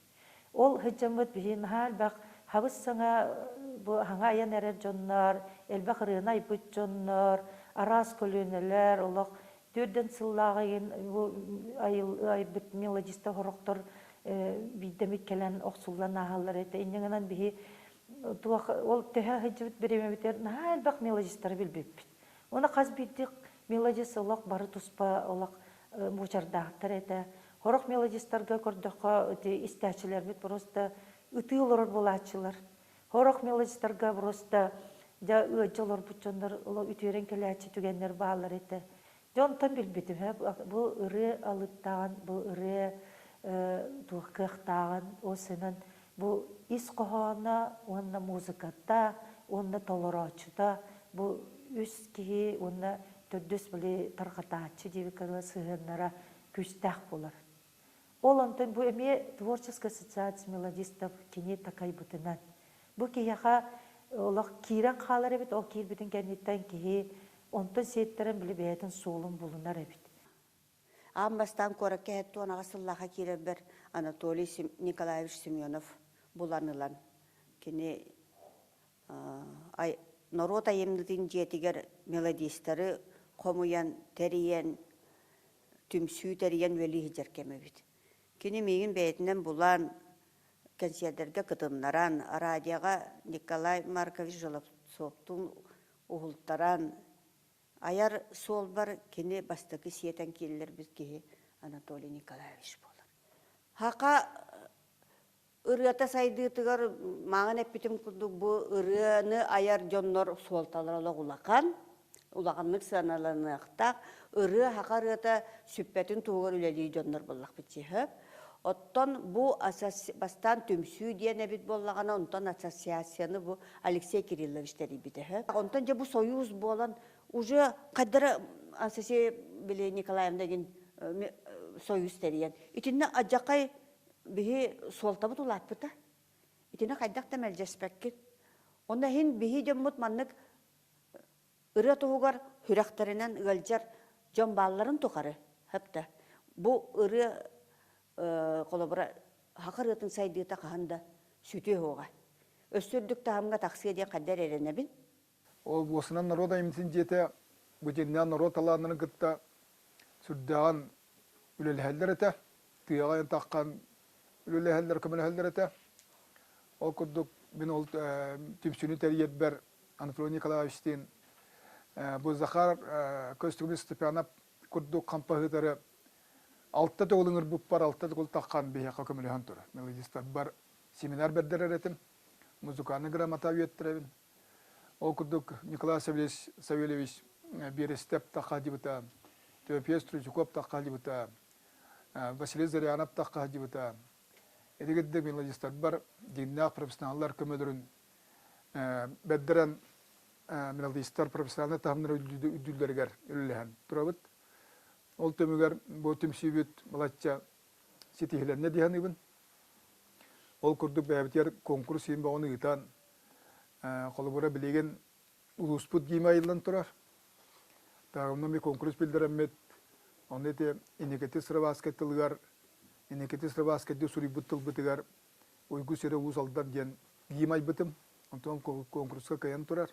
Ол сылдьаммыт биһи наһаа элбэх хабыс саҥа бу хаҥа айан эрэр дьоннор, элбэх ырыаны айбыт дьоннор, араас көлүөнэлэр олох Төрдөн сыллааҕы бу айбыт мелодиста хорохтор биирдэмик кэлэн охсуллан ааһаллар этэ. Инньэ гынан биһи туох ол төһө сылдьыбыт бириэмэбитигэр наһаа элбэх мелодистары билбиппит. Уонна хас биирдии мелодист олох бары туспа олох муочардаахтар этэ. Хорох мелодистарга көрдөххө ити истээччилэрбит просто ытыы олорор буолааччылар. Хорох мелодистарга просто дьэ ыалдьа олорбут дьоннор үтүөрэн кэлээччи түгэннэр бааллар этэ. Дьэ онтон билбитим бу ырыа алыптааҕын, бу ырыа туох кыахтааҕын, ол сынан бу ис хоһооно уонна музыката уонна толорооччута бу үс киһи уонна төрдүс били тарҕатааччы диэбиккэ дылы сыһыаннара күүстээх буолар. Ол онтон бу эмиэ творческая ассоциация мелодистов кини такайбытынан. Бу киһиэхэ олох киирэн хаалар эбит, ол киирбитин кэнниттэн киһи онтон сиэттэрэн били бэйэтин суолун булунар эбит. Аан бастаан куоракка 78 сыллааха киирэрбэр Анатолий Николаевич Семенов булан ылан, кини норуот айымньытын дьиэтигэр мелодистары хомуйан, тэрийэн, түмсүү тэрийэн үлэлии сылдьар кэм эбит. Кини миигин бэйэтинэн булан, кэнсиэрдэргэ кытыннаран, радиоҕа Николай Маркович Желобцовтуун уһултаран, айар суолбар кини бастакы сиэтэн киллэрбит киһи Анатолий Николаевич буолар. Хака ырыата сайдыытыгар мааҕын эппитим курдук бу ырыаны айар дьоннор суолталара олох улахан, улаханнык сыаналаныахтаах. Ырыа саха ырыата сүппэтин туһугар үлэлиир дьоннор буоллахпыт дии. Оттон бу бастаан түмсүү диэн эбит буоллаҕына, онтон ассоциацияны бу Алексей Кириллович тэрийбитэ. Онтон дьэ бу союз буолан уже хайдара Анастасия били Николаевна деген союз тэрийэн итиннэ адьакай биһи суолтабыт улааппыта. Итини хайдах да мэлдьэспэккин. Онно иһин биһи дьоммут маннык ырыа туһугар сүрэхтэринэн ыалдьар дьон баалларын тухары хөптө. Бу ырыа холобура саха ырыатын сайдыыта хаһан да сүтүө суоҕа. Өссө үрдүк таһымҥа тахсыа диэн хайда эрэ эрэнэбин. Ол буосунан норуот айымньытын дьиэтэ бу дьиҥнээх норуот талааннарын кытта сүрдээҕин үлэлэһэллэр этэ. Тыаҕа ынтаххан үлэлэһэллэр, көмөлөһөллөр этэ. Ол курдук мин ол түмсүүнү тэрийэрбэр Анатолий Николаевичтыын бу Захар Көстүгүн Степанов курдук хампаһыытары алта төгүл ыҥырбыппар, алта төгүл таххан биһиэхэ көмөлөһөн турар. Мелодистарбар семинар бэрдэрэр этим, музыкальный грамота үөттэрэбин. Ол курдук Николай Савельевич Берестеп тахха дибыта, Тимофей Стручуков тахха дибыта, Василий Зырянов тахха дибыта. Эдигидде мелодистарбар дьиҥнээх профессионаллар көмөлөрүн бэрдэрэн мелодистар профессиональнай таһымнара үрдүүллэригэр үлэлэһэн турабыт. Ол түмүгэр бу түмсүүбүт балачча ситиһилэннэ дии саныыбын. Ол курдук бэйэбитигэр конкурс иһин бөҕөнү ыытан, холобура билигин улууспут гиимэ айыллан турар. Тааҕымна ми конкурс биллэрэммит, онно ити Инникити Сырыбааскай тылыгар, Инникити Сырыбааскайдыы суруйбут тылбытыгар Уйгу сирэ Уус Алдан диэн гиим айбытым. Онтон конкурска кыайан турар.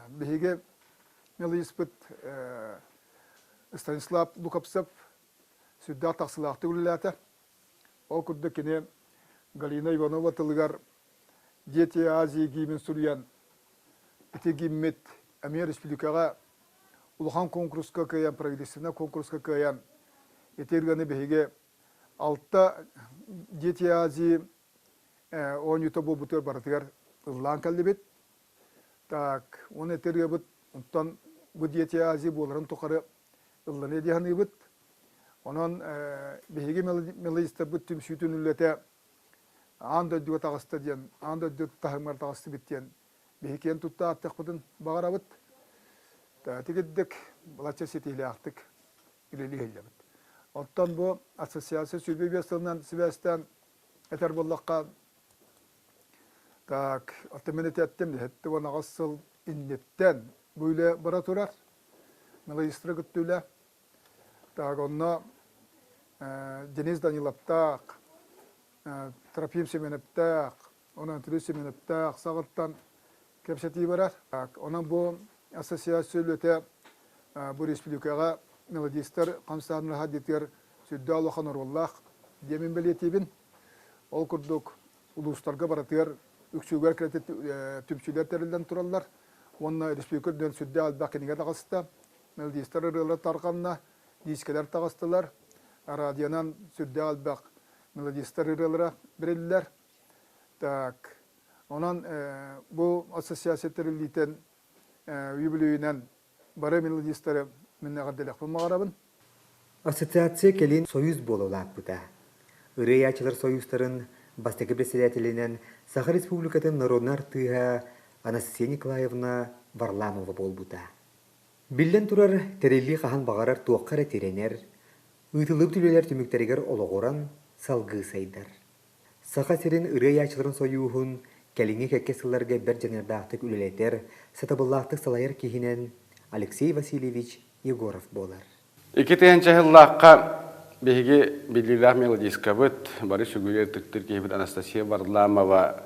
Биһиги мелодиспыт Станислав Лукопцев сүрдээх тахсыылаахтык үлэлээтэ. Ол курдук кини Галина Иванова тылыгар Дети Азии гиимин суруйан, ити гиммит эмиэ республикаҕа улахан конкурска кыайан, правительственнай конкурска кыайан, ити ырыаны биһиги алта Дети Азии оонньуута буолбутугар барытыгар ыллаан кэллибит. Так, уонна ити ырыабыт онтон бу Дети Азии буоларын тухары ылланыа дии саныыбыт. Онон биһиги мелодистарбыт түмсүүтүн үлэтэ аан дойдуга таҕыста диэн, аан дойду таһымыгар таҕыстыбыт диэн биһи киэн тутта ааттыахпытын баҕарабыт. Тигирдик, балачча ситиһилээхтик үлэлии сылдьабыт. Оттон бу ассоциация 25 сылынан сибээстээн этэр буоллахха, так, оттон мин этэттим, 78 сыл инниттэн бу үлэ бара турар. Мелодистра кытта үлэ. Так, онно Денис Даниловтаах, Трофим Семеновтаах, онон Анатолий Семеновтаах саҕаттан кэпсэтии барар. Онон бу ассоциация үлэтэ бу республикаҕа мелодистар хамсааһыннаһа диэтигэр сүрдээх улахан оруоллаах диэмин бэлиэтиибин. Ол курдук улуустарга барытыгар үксүгэр кэлэтит түмсүүлэр тэриллэн тураллар уонна республика үрдүнэн сүрдээх элбэх кинигэ таҕыста, мелодистар ырыалара тарҕанна, диискэлэр таҕыстылар, радионан сүрдээх элбэх мелодистар ырыалара бэриллэр. Так, онон бу ассоциация тэриллиитин үбүлүөйүнэн бары мелодистары мин эҕэрдэлиэхпин баҕарабын. Ассоциация кэлин союз буола улааппыта. Ырыаяччылар союзтарын бастакы председателинэн Саха Республикатын народнай артыыһа Анастасия Николаевна Варламова буолбута. Биллэн турар, тэриллии хаһан баҕарар туохха эрэ тирэнэр, ыытыллыбыт үлэлэр түмүктэригэр олоҕуран салгыы сайдар. Саха сирин ырыаяччыларын сойууһун кэлиҥҥи кэккэ сылларга бэрт дьаныардаахтык үлэлэтэр, сатабыллаахтык салайар киһинэн Алексей Васильевич Егоров буолар. Икки тыһыынча сыллаахха биһиги биллиилээх мелодисткабыт, бары сүгүрүйэр ытыктыыр киһибит Анастасия Варламова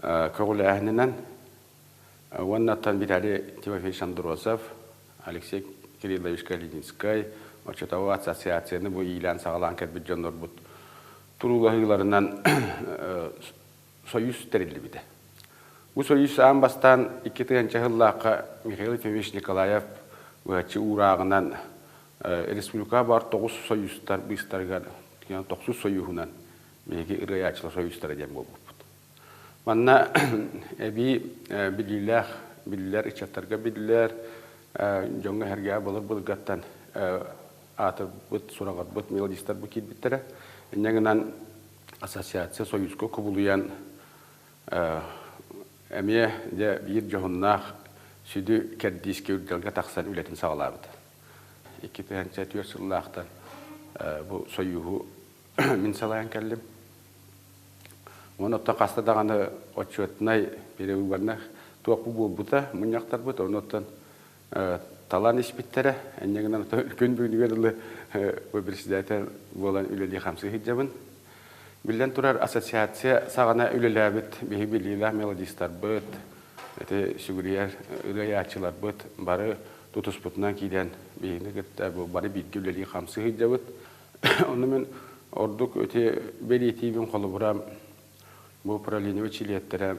көҕүлээһининэн уонна Виталий Тимофеевич Андросов, Алексей Кириллович Калининскай, оччотооҕу ассоциацияны бу иилээн-саҕалаан кэлбит дьоннорбут туруулаһыыларынан Союз тэриллибитэ. Бу Союз аан бастаан 2000 сыллаахха Михаил Ефимович Николаев быһаччы уурааҕынан республикаҕа баар тоҕус союзтар быыстарыгар тохсус союһунан биһиги ырыаяччылар союзтара диэн буолбуппут. Манна эбии билиилээх биллэр ыччаттарга биллэр дьоҥҥо-сэргэҕэ былыр-былыргаттан аатырбыт, сураҕырбыт мелодистар бу киирбиттэрэ. Инньэ гынан ассоциация союзка кубулуйан эмиэ дьэ биир дьоһуннаах сүдү кэрдиискэ үрдэлгэ тахсан үлэтин саҕалаабыта. 2004 сыллаахтан бу союһу мин салайан кэллим. Уонна оттон хаста даҕаны отчетнай перевыборных туох бу буолбута мунньахтарбыт, онон оттон талан испиттэрэ. Инньэ гынан күн бүгүнүгэр дылы бу председатель буолан үлэлии-хамсыы сылдьабын. Биллэн турар, ассоциация саҕана үлэлээбит биһи билиилээх мелодистарбыт, ити сүгүрүйэр ырыаяччыларбыт бары тутуспутунан киирэн биһигини кытта бу бары бииргэ үлэлии-хамсыы сылдьабыт. Онно мин ордук ити бэлиэтиибин холобура бу управление чилиэттэрэ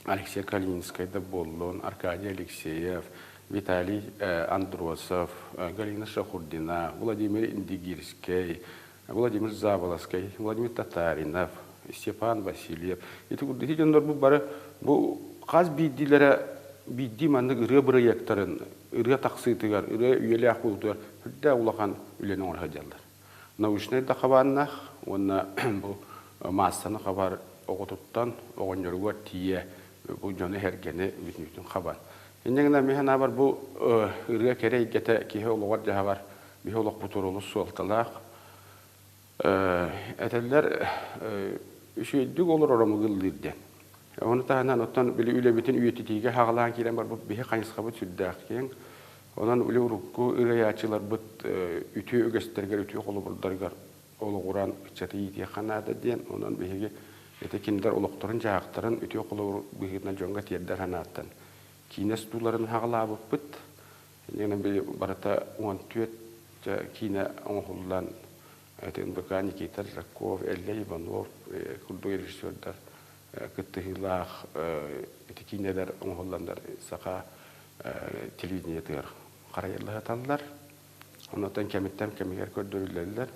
Алексей Калининскай да буоллун, Аркадий Алексеев, Виталий Андросов, Галина Шахурдина, Владимир Индигирскэй, Владимир Заболоцкай, Владимир Татаринов, Степан Васильев. Ити ити дьоннорбут бары бу хас биирдиилэрэ Биирдии маннык ырыа бырайыактарын ырыа тахсыытыгар, ырыа үйэлээх буолуутугар сүрдээх улахан үлэни оҥоро сылдьаллар. Научнай да хабааннаах уонна бу маассаны хабар оҕотуттан оҕонньоругар тиийэ бу дьону-сэргэни бүтүннүүтүн хабан. Инньэ гынан мин санаабар бу ырыа кэрэ эйгэтэ киһи олоҕор-дьаһаҕар биһи олохпутугар олус суолталаах. Этэллэр үчүгэйдик олорор омук ыллыыр диэн. Ону таһынан оттон били үлэбитин үйэтитиигэ хаҕалаан киирэн барбыт биһи хайысхабыт сүрдээх киэҥ. Онон үлэ урукку ырыайааччыларбыт үтүө үгэстэригэр, үтүө холобурдарыгар олоҕуран ыччаты иитиэххэ наада диэн. Онон биһиги ити кинилэр олохторун-дьаһахтарын үтүө холобур быһыытынан дьоҥҥо тиэрдэр санааттан киинэ устууларын хаҕалаабыппыт. Инньэ били барыта 14 киинэ оҥоһуллан ТНВК Никита Жирков, Эллэй Иванов курдук режиссердар кыттыһыылаах ити киинэлэр оҥоһулланнар саха телевидениетыгар харайыллаһыталлар. Оннуттан кэмиттэн кэмигэр көрдөрүллэллэр.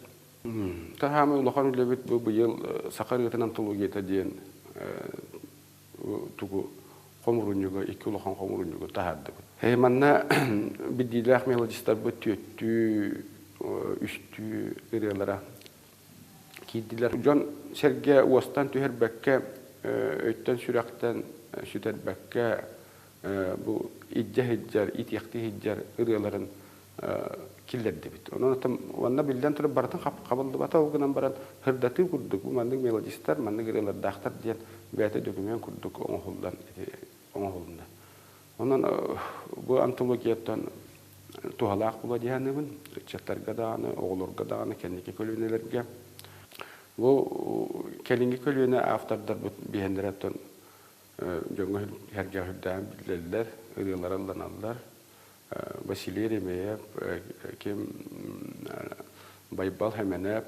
Таһаамай улахан үлэбит бу быйыл саха ырыатын антологията диэн тугу хомурунньуга икки улахан хомурунньугу таһаардыбыт. Манна биллиилээх мелодистарбыт түөттүү, үстүү ырыалара киирдилэр. Дьон сэргэ уостан түһэрбэккэ, өйтөн сүрэхтэн сүтэрбэккэ бу илдьэ сылдьар, итиэхтии сылдьар ырыаларын киллэрдибит. Онон уонна биллэн турар барытын хабыллыбата ол гынан баран сырдатыы курдук бу маннык мелодистар, маннык ырыалардаахтар диэн бэйэтэ документ курдук оҥоһуллан оҥоһулунна. Онон бу антологияттан туһалаах була дии саныыбын. Ыччаттарга даҕаны, оҕолорго даҕаны, кэнники көлүөнэлэргэ. Бу кэлиҥҥи көлүөнэ автордарбыт биһэннэрэ оттон дьоҥҥо сэргэҕэ сүрдээҕин биллэллэр, ырыалара ылланаллар. Василий Еремеев, ким Байбал Хэмэнэп,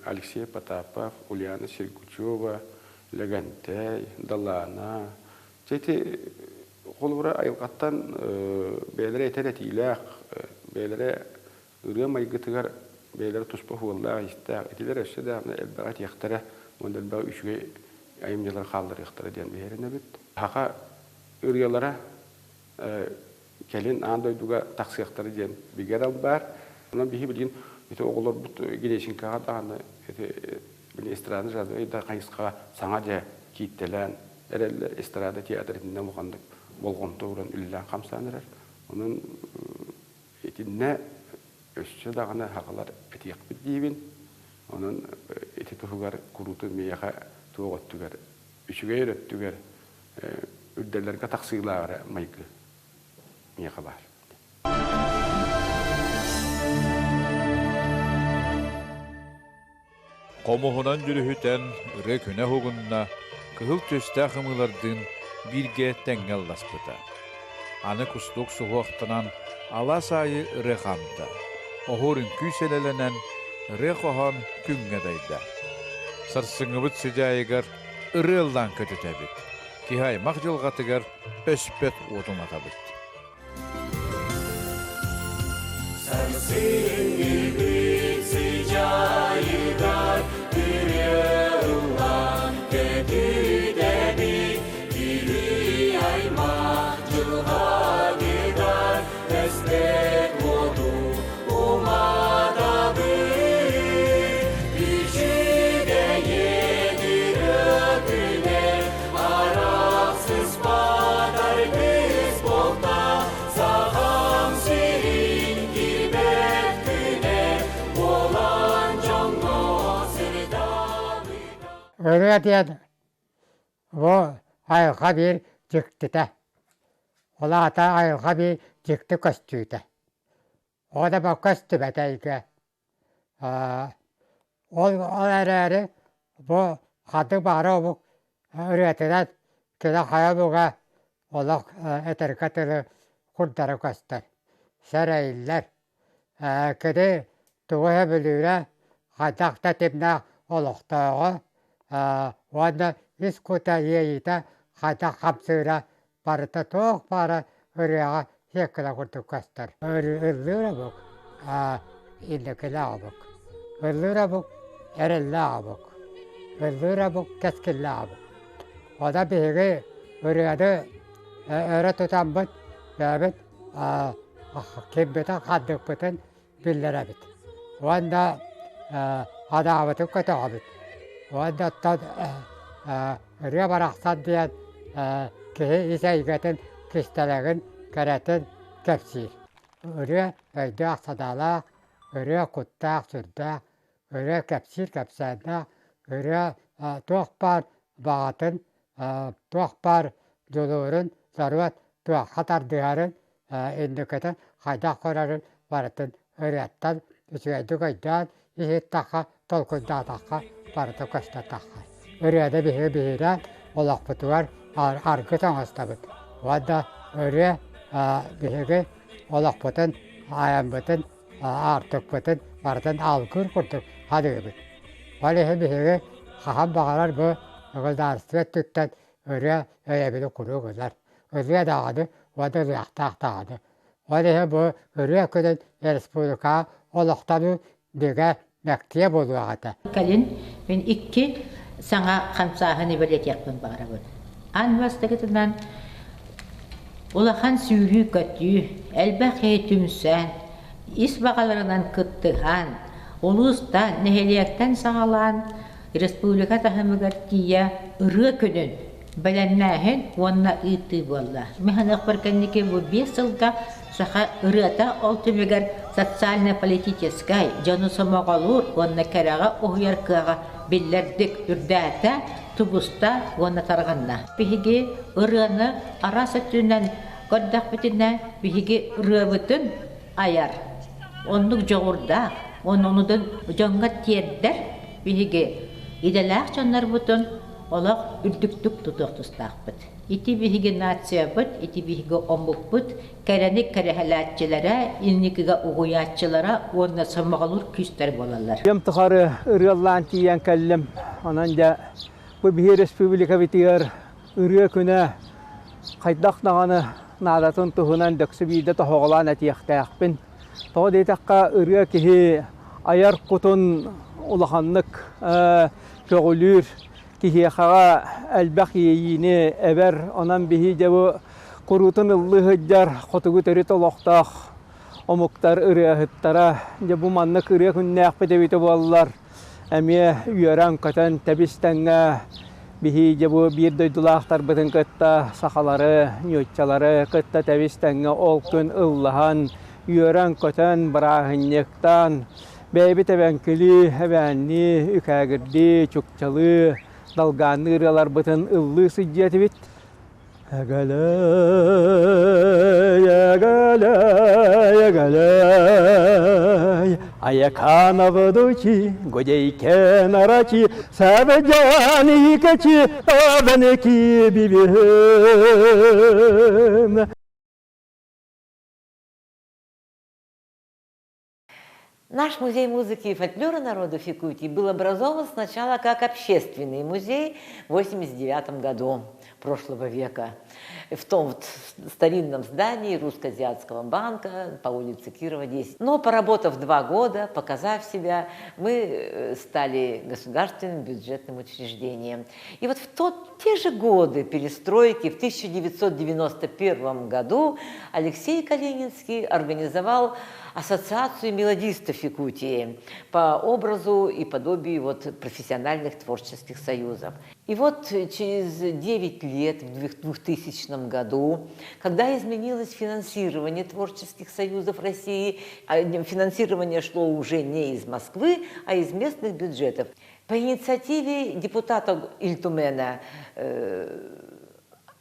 Алексей Потапов, Ульяна Сергучева, Лэгэнтэй, Далаана. Дьэ ити холобура айылҕаттан бэйэлэрэ этэр этиилээх, бэйэлэрэ ырыа майгытыгар бэйэлэрэ туспа суоллаах-иистээх. Итилэр өссө даҕаны элбэҕи этиэхтэрэ уонна элбэҕи үчүгэй айымньылары хаалларыахтара диэн биһирэнэбит. Саха ырыалара кэлин аан дойдуга тахсыахтара диэн бигэ эрэл баар. Онон биһи билигин ити оҕолорбут Греченкаҕа даҕаны ити били эстрада жанры да хайысхаҕа саҥа дьэ кииттэлээн эрэллэр эстрада театр итиннэ улаханнык болҕомто ууран үлэлээн хамсаан эрэр. Онон итиннэ өссө даҕаны сахалар этиэхпит диибин. Онон ити туһугар куруутун миэхэ туох өттүгэр үчүгэй эрэ өттүгэр үрдэллэргэ тахсыылаах эрэ майгы миэхэ баар. Хомуһунан дьүрүһүтэн ырыа күнэ уһугунна, кыһыл түстээх ымыылардыын бииргэ тэҥҥэ ылласпыта. Аны кустук суһуохтанан алаас аайы ырыа хаамта, оһуор үҥкүү сэлэлэнэн ырыа-хоһоон күҥҥэ дайда. Сарсыҥҥыбыт сыдьаайыгар ырыа ыллаан көтүтэбит, киһи аймах дьылҕатыгар өспөт уотун атабыт. Сарсыҥҥыбыт сыдьаайыгар ырыа ыллаан көтүтэбит, киһи аймах дьылҕатыгар өспөт уоту уматабыт. Үчүгэйин ырыа күнэ арахсыспат аргыс буолта, Сахам сирин кирбэт күнэ буолан дьоҥҥо сырдаабыта. Ырыа диэн Бу айылҕа биир дьиктитэ. Ол аата айылҕа биир дьикти көстүүтэ. Ол да көстүбэтэ эйгэ. Ол ол эрээри бу ханнык баҕарар омук ырыатынан кини хайа омуга олох этэргэ дылы курдары көстөр, сэрэйиллэр. Кини тугу сөбүлүүрэ, хайдах да тимнээх олохтооҕо уонна ис кута иэйиитэ хайдах хамсыыра барыта туох баара ырыаҕа сиэккэлэ курдук көстөр. Ыллыыр омук инникилээх омук. Ыллыыр омук эрэллээх омук. Ыллыыр омук кэскиллээх омук. Онон биһиги ырыаны. өрө тутаммыт бэйэбит киммитин хардыкпытын биллэрэбит. Уонна анаабытын көтөҕөбүт. Уонна оттон ырыа барахсан диэн киһи ис эйгэтин кистэлэҥин, кэрэтин кэпсиир. Ырыа өйдөөх-санаалаах, ырыа куттаах-сүрдээх, ырыа кэпсиир кэпсээннээх, ырыа туох баар баҕатын, туох баар дьулуурун, норуот туохха тардыһарын, инникитин хайдах көрөрүн барытын ырыаттан үчүгэйдик өйдөөн иһиттэххэ, толкуйдаатахха барыта көстө таххар. Ырыаны биһиги биһирээн олохпутугар аргыс оҥостобут. Уонна ырыа биһиги олохпутун, айаммытын, аартыкпытын барытын алгыыр курдук саныыбыт. Ол иһин биһиги хаһан баҕарар бу государство өттүттэн ырыа өйөбүлү куруук ылар. Ырыа даҕаны уонна ырыахтаах даҕаны. Ол иһин бу ырыа күнүн республикаҕа олохтонуу бигэ мэктиэ буолуох этэ. Кэлин мин икки саҥа хамсааһыны бэлиэтиэхпин баҕарабын. Аан бастакытынан улахан сүүрүү-көтүү, элбэх киһи түмсэн, ис баҕаларынан кыттыһан, улуустан, нэһилиэктэн саҕалаан республика таһымыгар тиийэ ырыа күнүн бэлэмнээһин уонна ыытыы буолла. Мин саныахпар кэнники бу 5 сылга саха ырыата ол түмүгэр социально-политическай, дьону сомоҕолуур уонна кэрэҕэ уһуйар кыаҕа биллэрдик үрдээтэ, тубуста уонна тарҕанна. Биһиги ырыаны араас өттүнэн көрдөхпүтүнэ, биһиги ырыабытын айар, оннук дьоҕурдаах, оннугу дьоҥҥо тиэрдэр биһиги идэлээх дьоннорбутун олох үрдүктүк тутуох тустаахпыт. Ити биһиги нациябыт, ити биһиги омукпут кэрэни кэрэһэлээччилэрэ, инникигэ угуйааччылара уонна сомоҕолуур күүстэр буолаллар. Дьэм тухары ырыаллаан тиийэн кэллим. Онон дьэ бу биһи республикабытыгар ырыа күнэ хайдах даҕаны наадатын туһунан дөксө биирдэ тоһоҕолоон этиэхтээхпин. Тоҕо диэтэххэ ырыа киһи айар кутун улаханнык көҕүлүүр, киһиэхэҕэ элбэх иэйиини эбэр. Онон биһи дьэ бу куруутун ыллыы сылдьар хотугу төрүт олохтоох омуктар ырыаһыттара дьэ бу маннык ырыа күннээхпит эбитэ буоллар эмиэ үөрэн-көтөн тэбис-тэҥҥэ биһи дьэ бу биир дойдулаахтарбытын кытта сахалары, нууччалары кытта тэбис-тэҥҥэ ол күн ыллаһан, үөрэн-көтөн, бырааһынньыктаан бэйэбит эбэҥкилии, эбээннии, үкээгирдии, чукчалыы, долгаанныы ырыаларбытын ыллыы сылдьыа этибит. Эгэлэй, эгэлэй, эгэлэй, Аякана ведучи, Гудейке нарачи, Саведяни качи, Абанеки бибин. Наш музей музыки и фольклора народов Якутии был образован сначала как общественный музей в 1989 году прошлого века в том вот старинном здании Русско-Азиатского банка по улице Кирова, 10. Но поработав 2 года, показав себя, мы стали государственным бюджетным учреждением. И вот в те же годы перестройки, в 1991 году, Алексей Калининский организовал Ассоциацию мелодистов Якутии по образу и подобию профессиональных творческих союзов. И вот через 9 лет, в 2000 году, когда изменилось финансирование творческих союзов России, финансирование шло уже не из Москвы, а из местных бюджетов. По инициативе депутата Ильтумена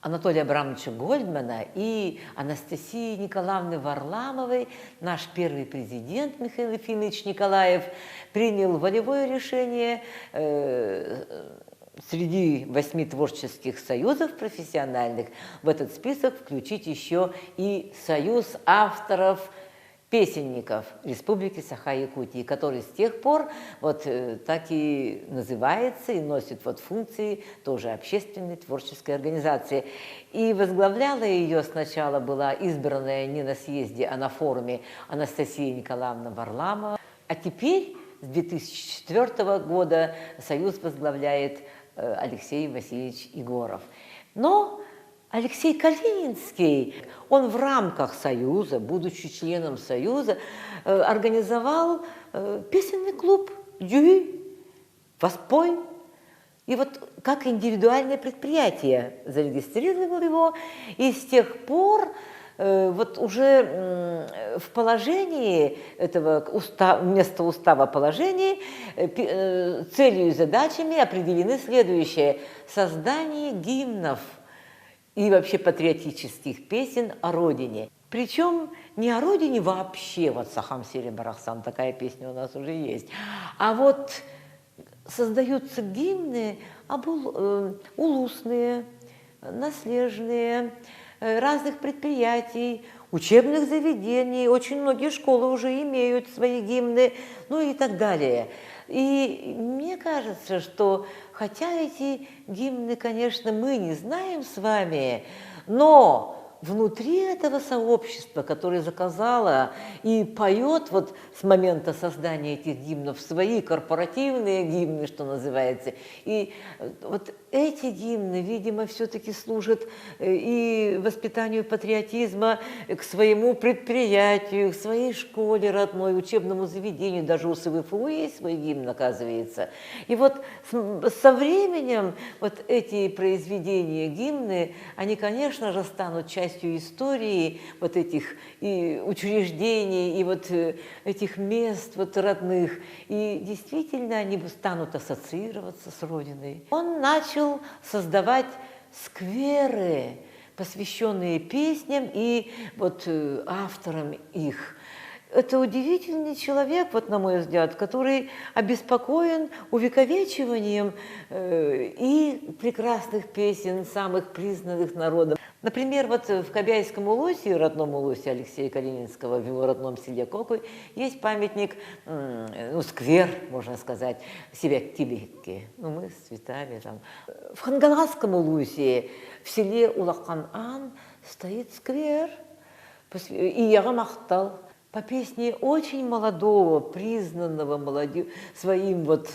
Анатолия Абрамовича Гольдмана и Анастасии Николаевны Варламовой наш первый президент Михаил Ефимович Николаев принял волевое решение среди 8 творческих союзов профессиональных в этот список включить еще и союз авторов песенников Республики Саха-Якутии, который с тех пор так и называется и носит функции тоже общественной творческой организации. И возглавляла ее сначала была избранная не на съезде, а на форуме Анастасия Николаевна Варламова. А теперь с 2004 года союз возглавляет Алексей Васильевич Егоров. Но Алексей Калининский, он в рамках Союза, будучи членом Союза, организовал песенный клуб «Дюи», «Воспой». И вот как индивидуальное предприятие зарегистрировал его, и с тех пор вот уже в положении этого вместо устава положений целью и задачами определены следующие. Создание гимнов и вообще патриотических песен о родине. Причем не о родине вообще, вот Сахам сирэ барахсан, такая песня у нас уже есть, а вот создаются гимны улусные, наслежные, разных предприятий, учебных заведений, очень многие школы уже имеют свои гимны, ну и так далее. И мне кажется, что хотя эти гимны, конечно, мы не знаем с вами, но внутри этого сообщества, которое заказало и поет вот с момента создания этих гимнов свои корпоративные гимны, что называется, и вот эти гимны, видимо, все-таки служат и воспитанию патриотизма к своему предприятию, к своей школе родной, учебному заведению, даже у СВФУ есть свой гимн, оказывается. И вот со временем вот эти произведения, гимны, они, конечно же, станут частью истории вот этих и учреждений, и вот этих мест вот родных, и действительно они станут ассоциироваться с Родиной. Он начал создавать скверы, посвященные песням и вот авторам их. Это удивительный человек, вот на мой взгляд, который обеспокоен увековечиванием и прекрасных песен, самых признанных народом. Например, вот в Кобяйском улусе, родном улусе Алексея Калининского, в его родном селе Кокуй, есть памятник, ну, сквер, можно сказать, Сибэкки-Биһикки. Ну, мы с цветами там. В Хангаласском улусе, в селе Улакан-Ан, стоит сквер, и Ягам Ахтал. По песне очень молодого, признанного своим вот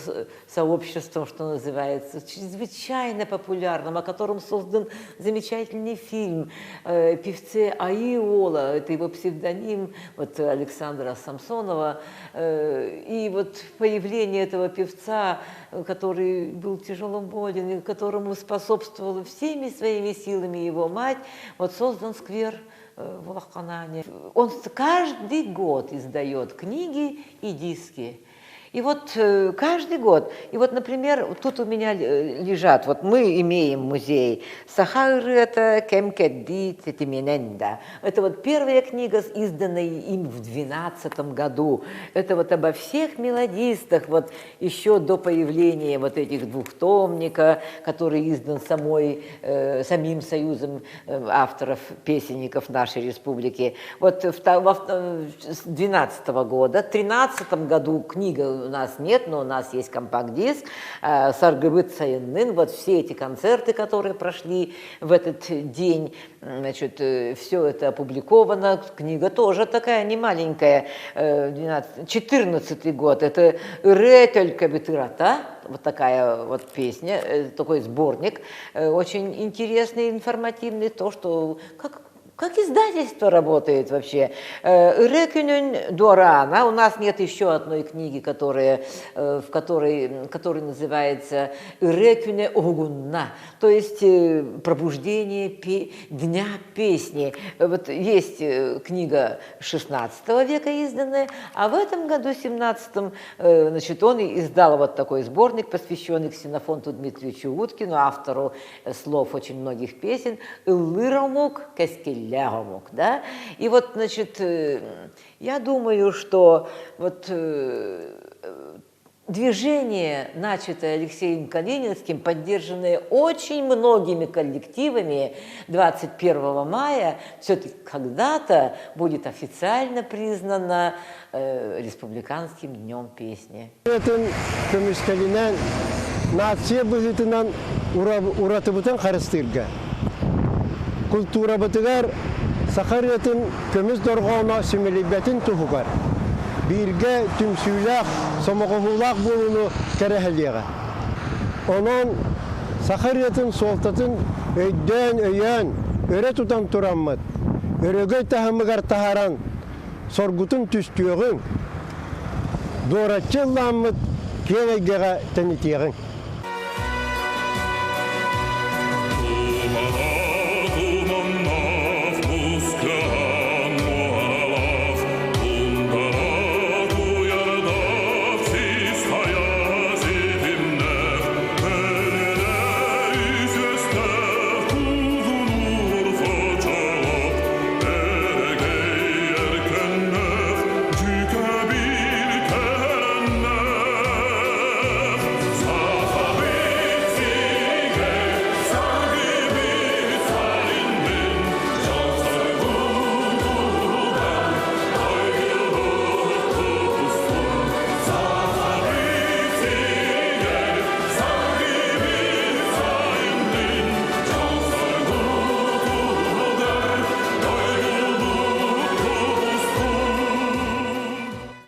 сообществом, что называется, чрезвычайно популярным, о котором создан замечательный фильм, певце Аиола, это его псевдоним, вот Александра Самсонова. И вот появление этого певца, который был тяжело болен, и которому способствовала всеми своими силами его мать, вот создан сквер в Улаханане. Он каждый год издает книги и диски. И вот каждый год, и вот, например, тут у меня лежат, вот мы имеем музей Саха ырыата кэм-кэрдии тэтиминэн. Это вот первая книга, изданная им в 12 году. Это вот обо всех мелодистах, вот еще до появления вот этих двухтомника, который издан самим союзом авторов, песенников нашей республики. Вот с 12 года, в 13 году книга у нас нет, но у нас есть компакт-диск Саргыбыт сайынын, вот все эти концерты, которые прошли в этот день, значит, все это опубликовано, книга тоже такая не маленькая, 14 год, это Ырыа төлкөбүт ырата, вот такая вот песня, такой сборник, очень интересный, информативный, то, что, как издательство работает вообще? Ырыа күнүн дуораана. У нас нет еще одной книги, которая называется Ырыа күнэ уһугунна, то есть пробуждение дня песни. Вот есть книга 16 века изданная, а в этом году, 17-м, значит, он издал вот такой сборник, посвященный Ксенофонту Дмитриевичу Уткину, автору слов очень многих песен, Ыллыыр омук, кэскил омук, да? И вот, значит, я думаю, что вот движение, начатое Алексеем Калининским, поддержанное очень многими коллективами 21 мая, все-таки когда-то будет официально признано республиканским днем песни. Көмүскэлинэн нация быһыытынан уратыбытын харыстыырга. Культурабытыгар саха ырыатын көмүс дорҕооно симэлийбэтин туһугар. Бииргэ түмсүүлээх, сомоҕоһуулаах буолууну кэрэһэлиэҕэ. Онон саха ырыатын суолтатын өйдөөн, өйөөн, өрө тутан тураммыт, өрөгөй таһымыгар таһааран соргутун түстүөҕүҥ, дуораччы ыллааммыт киэҥ эйгэҕэ тэнитиэҕиҥ.